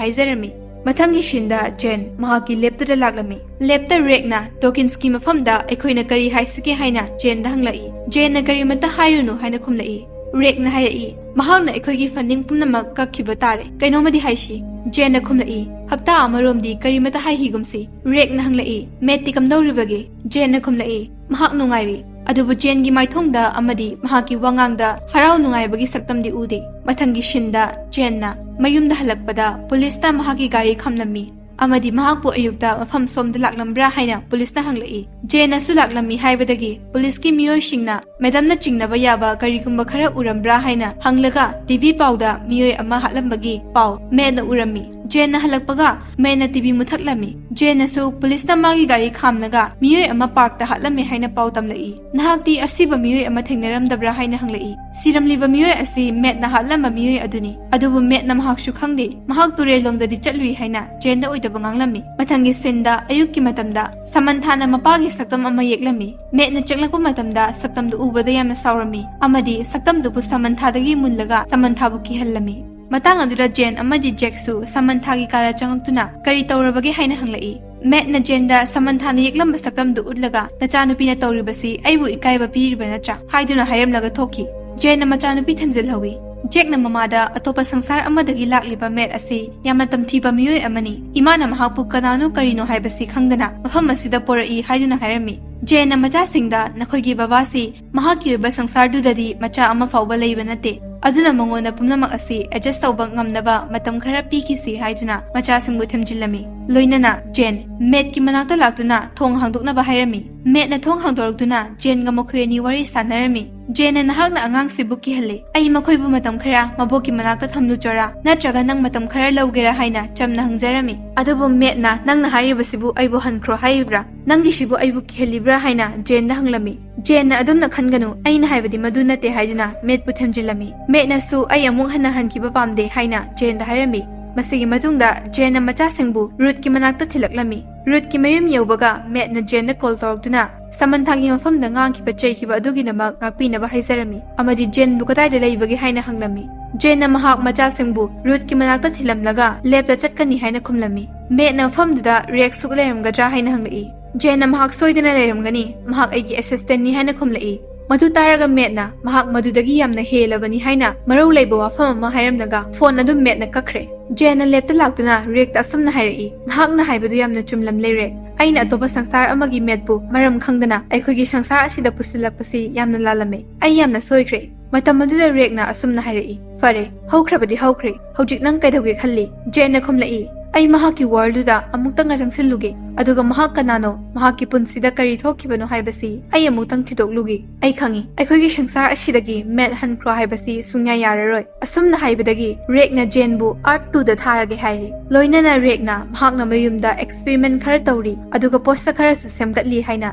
ꯍꯥꯏꯖꯔꯝꯃꯤ꯫ ꯃꯊꯪꯒꯤ ꯁꯤꯟꯗ ꯖꯦꯟ ꯃꯍꯥꯛꯀꯤ ꯂꯦꯞꯇꯨꯗ ꯂꯥꯛꯂꯝꯃꯤ꯫ ꯂꯦꯞꯇ ꯔꯦꯛꯅ ꯗꯣꯀꯤꯟꯁꯀꯤ ꯃꯐꯝꯗ "ꯑꯩꯈꯣꯏꯅ ꯀꯔꯤ ꯍꯥꯏꯁꯤꯒꯦ?" ꯍꯥꯏꯅ ꯖꯦꯟꯗ ꯍꯪꯂꯛꯏ꯫ ꯖꯦꯟꯅ "ꯀꯔꯤꯃꯠꯇ ꯍꯥꯏꯔꯨꯅꯨ" ꯍꯥꯏꯅ ꯈꯨꯝꯂꯛꯏ꯫ ꯔꯦꯛꯅ ꯍꯥꯏꯔꯛꯏ, "ꯃꯍꯥꯛꯅ ꯑꯩꯈꯣꯏꯒꯤ ꯐꯟꯗꯤꯡ ꯄꯨꯝꯅꯃꯛ ꯀꯛꯈꯤꯕ ꯇꯥꯔꯦ꯫ ꯀꯩꯅꯣꯝꯃꯗꯤ ꯍꯥꯏꯁꯤ꯫" ꯖꯦꯟꯅ ꯈꯨꯝꯂꯛꯏ, "ꯍꯞꯇꯥ ꯑꯃꯔꯣꯝꯗꯤ ꯀꯔꯤꯃꯠꯇ ꯍꯥꯏꯈꯤꯒꯨꯝꯁꯤ꯫" ꯔꯦꯛꯅ ꯍꯪꯂꯛꯏ, "ꯃꯦꯠꯇꯤ ꯀꯝꯗꯧꯔꯤꯕꯒꯦ?" ꯖꯦꯟꯅ ꯈꯨꯝꯂꯛꯏ, "ꯃꯍꯥꯛ ꯅꯨꯡꯉꯥꯏꯔꯤ꯫" ꯑꯗꯨꯕꯨ ꯖꯦꯟꯒꯤ ꯃꯥꯏꯊꯣꯡꯗ ꯑꯃꯗꯤ ꯃꯍꯥꯛꯀꯤ ꯋꯥꯉꯥꯡꯗ ꯍꯔꯥꯎ ꯅꯨꯡꯉꯥꯏꯕꯒꯤ ꯁꯛꯇꯝꯗꯤ ꯎꯗꯦ꯫ ꯃꯊꯪꯒꯤ ꯁꯤꯟꯗ ꯖꯦꯟꯅ ꯃꯌꯨꯝꯗ ꯍꯜꯂꯛꯄꯗ ꯄꯨꯂꯤꯁꯅ ꯃꯍꯥꯛꯀꯤ ꯒꯥꯔꯤ ꯈꯥꯝꯂꯝꯃꯤ꯫ ꯑꯃꯗꯤ ꯃꯍꯥꯛꯄꯨ ꯑꯌꯨꯛꯇ ꯃꯐꯝ ꯁꯣꯝꯗ ꯂꯥꯛꯂꯝꯕ꯭ꯔꯥ ꯍꯥꯏꯅ ꯄꯨꯂꯤꯁꯅ ꯍꯪꯂꯛꯏ꯫ ꯖꯦꯟꯅꯁꯨ ꯂꯥꯛꯂꯝꯃꯤ ꯍꯥꯏꯕꯗꯒꯤ ꯄꯨꯂꯤꯁꯀꯤ ꯃꯤꯑꯣꯏꯁꯤꯡꯅ ꯃꯦꯗꯝꯅ ꯆꯤꯡꯅꯕ ꯌꯥꯕ ꯀꯔꯤꯒꯨꯝꯕ ꯈꯔ ꯎꯔꯝꯕ꯭ꯔꯥ ꯍꯥꯏꯅ ꯍꯪꯂꯒ ꯇꯤꯚꯤ ꯄꯥꯎꯗ ꯃꯤꯑꯣꯏ ꯑꯃ ꯍꯥꯠꯂꯝꯕꯒꯤ ꯄꯥꯎ ꯃꯦꯠꯅ ꯎꯔꯝꯃꯤ꯫ ꯖꯦꯟꯅ ꯍꯜꯂꯛꯄꯒ ꯃꯦꯠꯅ ꯇꯤꯚꯤ ꯃꯨꯊꯠꯂꯝꯃꯤ꯫ ꯖꯦꯟꯅꯁꯨ ꯄꯨꯂꯤꯁꯅ ꯃꯥꯒꯤ ꯒꯥꯔꯤ ꯈꯥꯝꯂꯒ ꯃꯤꯑꯣꯏ ꯑꯃ ꯄꯥꯔꯛꯇ ꯍꯥꯠꯂꯝꯃꯤ ꯍꯥꯏꯅ ꯄꯥꯎ ꯇꯝꯂꯛꯏ꯫ "ꯅꯍꯥꯛꯇꯤ ꯑꯁꯤꯕ ꯃꯤꯑꯣꯏ ꯑꯃ ꯊꯦꯡꯅꯔꯝꯗꯕ꯭ꯔꯥ?" ꯍꯥꯏꯅ ꯍꯪꯂꯛꯏ꯫ "ꯁꯤꯔꯝꯂꯤꯕ ꯃꯤꯑꯣꯏ ꯑꯁꯤ ꯃꯦꯠꯅ ꯍꯥꯠꯂꯝꯕ ꯃꯤꯑꯣꯏ ꯑꯗꯨꯅꯤ꯫ ꯑꯗꯨꯕꯨ ꯃꯦꯠꯅ ꯃꯍꯥꯛꯁꯨ ꯈꯪꯗꯦ꯫ ꯃꯍꯥꯛ ꯇꯨꯔꯦꯜꯂꯣꯝꯗꯗꯤ ꯆꯠꯂꯨꯏ" ꯍꯥꯏꯅ ꯖꯦꯟꯗ ꯑꯣꯏꯗꯕ ꯉꯥꯡꯂꯝꯃꯤ꯫ ꯃꯊꯪꯒꯤ ꯁꯤꯟꯗ ꯑꯌꯨꯛꯀꯤ ꯃꯇꯝꯗ ꯁꯃꯟꯊꯥꯅ ꯃꯄꯥꯒꯤ ꯁꯛꯇꯝ ꯑꯃ ꯌꯦꯛꯂꯝꯃꯤ꯫ ꯃꯦꯠꯅ ꯆꯪꯂꯛꯄ ꯃꯇꯝꯗ ꯁꯛꯇꯝꯗꯨ ꯎꯕꯗ ꯌꯥꯝꯅ ꯁꯥꯎꯔꯝꯃꯤ ꯑꯃꯗꯤ ꯁꯛꯇꯝꯗꯨꯕꯨ ꯁꯃꯟꯊꯥꯗꯒꯤ ꯃꯨꯜꯂꯒ ꯁꯃꯟꯊꯥꯕꯨ ꯀꯤꯍꯜꯂꯝꯃꯤ꯫ ꯃꯇꯥꯡ ꯑꯗꯨꯗ ꯖꯦꯟ ꯑꯃꯗꯤ ꯖꯦꯛꯁꯨ ꯁꯃꯟꯊꯥꯒꯤ ꯀꯥꯗ ꯆꯪꯂꯛꯇꯨꯅ "ꯀꯔꯤ ꯇꯧꯔꯕꯒꯦ?" ꯍꯥꯏꯅ ꯍꯪꯂꯛꯏ꯫ ꯃꯦꯠꯅ ꯖꯦꯟꯗ ꯁꯃꯟꯊꯥꯅ ꯌꯦꯛꯂꯝꯕ ꯁꯛꯇꯝꯗꯨ ꯎꯠꯂꯒ, "ꯅꯆꯥꯅꯨꯄꯤꯅ ꯇꯧꯔꯤꯕꯁꯤ ꯑꯩꯕꯨ ꯏꯀꯥꯏꯕ ꯄꯤꯔꯤꯕ ꯅꯠꯇ꯭ꯔꯥ?" ꯍꯥꯏꯗꯨꯅ ꯍꯥꯏꯔꯝꯂꯒ ꯊꯣꯛꯈꯤ꯫ ꯖꯦꯟꯅ ꯃꯆꯥꯅꯨꯄꯤ ꯊꯦꯝꯖꯤꯜꯍꯧꯏ꯫ ꯖꯦꯛꯅ ꯃꯃꯥꯗ ꯑꯇꯣꯞꯄ ꯁꯪꯁꯥꯔ ꯑꯃꯗꯒꯤ ꯂꯥꯛꯂꯤꯕ ꯃꯦꯠ ꯑꯁꯤ ꯌꯥꯝꯅ ꯇꯝꯊꯤꯕ ꯃꯤꯑꯣꯏ ꯑꯃꯅꯤ꯫ ꯏꯃꯥꯅ ꯃꯍꯥꯛꯄꯨ ꯀꯅꯥꯅꯣ ꯀꯔꯤꯅꯣ ꯍꯥꯏꯕꯁꯤ ꯈꯪꯗꯅ ꯃꯐꯝ ꯑꯁꯤꯗ ꯄꯣꯔꯛꯏ ꯍꯥꯏꯗꯨꯅ ꯍꯥꯏꯔꯝꯃꯤ꯫ ꯖꯦꯟꯅ ꯃꯆꯥꯁꯤꯡꯗ, "ꯅꯈꯣꯏꯒꯤ ꯕꯕꯥꯁꯤ ꯃꯍꯥꯛꯀꯤ ꯑꯣꯏꯕ ꯁꯪꯁꯥꯔꯗꯨꯗꯗꯤ ꯃꯆꯥ ꯑꯃ ꯐꯥꯎꯕ ꯂꯩꯕ ꯅꯠꯇꯦ, ꯑꯗꯨꯅ ꯃꯉꯣꯟꯗ ꯄꯨꯝꯅꯃꯛ ꯑꯁꯤ ꯑꯦꯗꯖꯁ ꯇꯧꯕ ꯉꯝꯅꯕ ꯃꯇꯝ ꯈꯔ ꯄꯤꯈꯤꯁꯤ" ꯍꯥꯏꯗꯨꯅ ꯃꯆꯥꯁꯤꯡꯕꯨ ꯊꯦꯝꯖꯤꯜꯂꯝꯃꯤ꯫ ꯂꯣꯏꯅꯅ ꯖꯦꯟ ꯃꯦꯠꯀꯤ ꯃꯅꯥꯛꯇ ꯂꯥꯛꯇꯨꯅ ꯊꯣꯡ ꯍꯥꯡꯗꯣꯛꯅꯕ ꯍꯥꯏꯔꯝꯃꯤ꯫ ꯃꯦꯠꯅ ꯊꯣꯡ ꯍꯥꯡꯗꯣꯔꯛꯇꯨꯅ ꯖꯦꯟꯒ ꯃꯈꯣꯏ ꯑꯅꯤ ꯋꯥꯔꯤ ꯁꯥꯟꯅꯔꯝꯃꯤ꯫ "ꯖꯦꯟꯅ ꯅꯍꯥꯛꯅ ꯑꯉꯥꯡꯁꯤꯕꯨ ꯀꯤꯍꯜꯂꯤ꯫ ꯑꯩ ꯃꯈꯣꯏꯕꯨ ꯃꯇꯝ ꯈꯔ ꯃꯕꯣꯛꯀꯤ ꯃꯅꯥꯛꯇ ꯊꯝꯂꯨꯆꯣꯔꯥ, ꯅꯠꯇ꯭ꯔꯒ ꯅꯪ ꯃꯇꯝ ꯈꯔ ꯂꯧꯒꯦꯔꯥ?" ꯍꯥꯏꯅ ꯆꯝꯅ ꯍꯪꯖꯔꯝꯃꯤ꯫ ꯑꯗꯨꯕꯨ ꯃꯦꯠꯅ, "ꯅꯪꯅ ꯍꯥꯏꯔꯤꯕꯁꯤꯕꯨ ꯑꯩꯕꯨ ꯍꯟꯈ꯭ꯔꯣ ꯍꯥꯏꯔꯤꯕ꯭ꯔꯥ? ꯅꯪꯒꯤꯁꯤꯕꯨ ꯑꯩꯕꯨ ꯀꯤꯍꯜꯂꯤꯕ꯭ꯔꯥ?" ꯍꯥꯏꯅ ꯖꯦꯟꯗ ꯍꯪꯂꯝꯃꯤ꯫ ꯖꯦꯟꯅ, "ꯑꯗꯨꯝꯅ ꯈꯟꯒꯅꯨ, ꯑꯩꯅ ꯍꯥꯏꯕꯗꯤ ꯃꯗꯨ ꯅꯠꯇꯦ" ꯍꯥꯏꯗꯨꯅ ꯃꯦꯠꯄꯨ ꯊꯦꯝꯖꯤꯜꯂꯝꯃꯤ꯫ ꯃꯦꯠꯅꯁꯨ, "ꯑꯩ ꯑꯃꯨꯛ ꯍꯟꯅ ꯍꯟꯈꯤꯕ ꯄꯥꯝꯗꯦ" ꯍꯥꯏꯅ ꯖꯦꯟꯗ ꯍꯥꯏꯔꯝꯃꯤ꯫ ꯃꯁꯤꯒꯤ ꯃꯇꯨꯡꯗ ꯖꯦꯟꯅ ꯃꯆꯥꯁꯤꯡꯕꯨ ꯔꯨꯠꯀꯤ ꯃꯅꯥꯛꯇ ꯊꯤꯜꯂꯛꯂꯝꯃꯤ꯫ ꯔꯨꯠꯀꯤ ꯃꯌꯨꯝ ꯌꯧꯕꯒ ꯃꯦꯠꯅ ꯖꯦꯟꯗ ꯀꯣꯜ ꯇꯧꯔꯛꯇꯨꯅ ꯁꯃꯟꯊꯥꯒꯤ ꯃꯐꯝꯗ ꯉꯥꯡꯈꯤꯕ ꯆꯩꯈꯤꯕ ꯑꯗꯨꯒꯤꯗꯃꯛ ꯉꯥꯛꯄꯤꯅꯕ ꯍꯥꯏꯖꯔꯝꯃꯤ, ꯑꯃꯗꯤ ꯖꯦꯟꯕꯨ ꯀꯗꯥꯏꯗ ꯂꯩꯕꯒꯦ ꯍꯥꯏꯅ ꯍꯪꯂꯝꯃꯤ꯫ ꯖꯦꯟꯅ ꯃꯍꯥꯛ ꯃꯆꯥꯁꯤꯡꯕꯨ ꯔꯨꯠꯀꯤ ꯃꯅꯥꯛꯇ ꯊꯤꯜꯂꯝꯂꯒ ꯂꯦꯞꯇ ꯆꯠꯀꯅꯤ ꯍꯥꯏꯅ ꯈꯨꯝꯂꯝꯃꯤ꯫ ꯃꯦꯠꯅ ꯃꯐꯝꯗꯨꯗ ꯔꯦꯛ ꯁꯨꯛ ꯂꯩꯔꯝꯒꯗ꯭ꯔꯥ ꯍꯥꯏꯅ ꯍꯪꯂꯛꯏ꯫ ꯖꯦꯟꯅ, "ꯃꯍꯥꯛ ꯁꯣꯏꯗꯅ ꯂꯩꯔꯝꯒꯅꯤ, ꯃꯍꯥꯛ ꯑꯩꯒꯤ ꯑꯦꯁꯤꯁꯇꯦꯟꯅꯤ" ꯍꯥꯏꯅ ꯈꯨꯝꯂꯛꯏ꯫ ꯃꯗꯨ ꯇꯥꯔꯒ ꯃꯦꯠꯅ ꯃꯍꯥꯛ ꯃꯗꯨꯗꯒꯤ ꯌꯥꯝꯅ ꯍꯦꯜꯂꯕꯅꯤ ꯍꯥꯏꯅ ꯃꯔꯧ ꯂꯩꯕ ꯋꯥꯐꯝ ꯑꯃ ꯍꯥꯏꯔꯝꯂꯒ ꯐꯣꯟ ꯑꯗꯨ ꯃꯦꯠꯅ ꯀꯛꯈ꯭ꯔꯦ꯫ ꯖꯦꯟꯅ ꯂꯦꯞꯇ ꯂꯥꯛꯇꯨꯅ ꯔꯦꯛꯇ ꯑꯁꯨꯝꯅ ꯍꯥꯏꯔꯛꯏ, "ꯅꯍꯥꯛꯅ ꯍꯥꯏꯕꯗꯨ ꯌꯥꯝꯅ ꯆꯨꯝꯂꯝꯂꯦ ꯔꯦꯛ꯫ ꯑꯩꯅ ꯑꯇꯣꯞꯄ ꯁꯪꯁꯥꯔ ꯑꯃꯒꯤ ꯃꯦꯠꯄꯨ ꯃꯔꯝ ꯈꯪꯗꯅ ꯑꯩꯈꯣꯏꯒꯤ ꯁꯪꯁꯥꯔ ꯑꯁꯤꯗ ꯄꯨꯁꯤꯜꯂꯛꯄꯁꯤ ꯌꯥꯝꯅ ꯂꯥꯜꯂꯝꯃꯦ꯫ ꯑꯩ ꯌꯥꯝꯅ ꯁꯣꯏꯈ꯭ꯔꯦ"꯫ ꯃꯇꯝ ꯑꯗꯨꯗ ꯔꯦꯛꯅ ꯑꯁꯨꯝꯅ ꯍꯥꯏꯔꯛꯏ, "ꯐꯔꯦ, ꯍꯧꯈ꯭ꯔꯕꯗꯤ ꯍꯧꯈ꯭ꯔꯦ꯫ ꯍꯧꯖꯤꯛ ꯅꯪ ꯀꯩꯗꯧꯒꯦ ꯈꯜꯂꯤ?" ꯖꯦꯟꯅ ꯈꯨꯝꯂꯛꯏ, "ꯑꯩ ꯃꯍꯥꯛꯀꯤ ꯋꯥꯔꯜꯗꯨꯗ ꯑꯃꯨꯛꯇꯪꯒ ꯆꯪꯁꯤꯜꯂꯨꯒꯦ, ꯑꯗꯨꯒ ꯃꯍꯥꯛ ꯀꯅꯥꯅꯣ, ꯃꯍꯥꯛꯀꯤ ꯄꯨꯟꯁꯤꯗ ꯀꯔꯤ ꯊꯣꯛꯈꯤꯕꯅꯣ ꯍꯥꯏꯕꯁꯤ ꯑꯩ ꯑꯃꯨꯛꯇꯪ ꯊꯤꯗꯣꯛꯂꯨꯒꯦ꯫ ꯑꯩ ꯈꯪꯏ, ꯑꯩꯈꯣꯏꯒꯤ ꯁꯪꯁꯥꯔ ꯑꯁꯤꯗꯒꯤ ꯃꯦꯠ ꯍꯟꯈ꯭ꯔꯣ ꯍꯥꯏꯕꯁꯤ ꯁꯨꯡꯌꯥ ꯌꯥꯔꯔꯣꯏ"꯫ ꯑꯁꯨꯝꯅ ꯍꯥꯏꯕꯗꯒꯤ ꯔꯦꯛꯅ ꯖꯦꯟꯕꯨ ꯑꯥꯔꯊ ꯇꯨꯗ ꯊꯥꯔꯒꯦ ꯍꯥꯏꯔꯤ꯫ ꯂꯣꯏꯅꯅ ꯔꯦꯛꯅ ꯃꯍꯥꯛꯅ ꯃꯌꯨꯝꯗ ꯑꯦꯛꯁꯄꯦꯔꯤꯃꯦꯟ ꯈꯔ ꯇꯧꯔꯤ, ꯑꯗꯨꯒ ꯄꯣꯠꯁꯛ ꯈꯔꯁꯨ ꯁꯦꯝꯒꯠꯂꯤ ꯍꯥꯏꯅ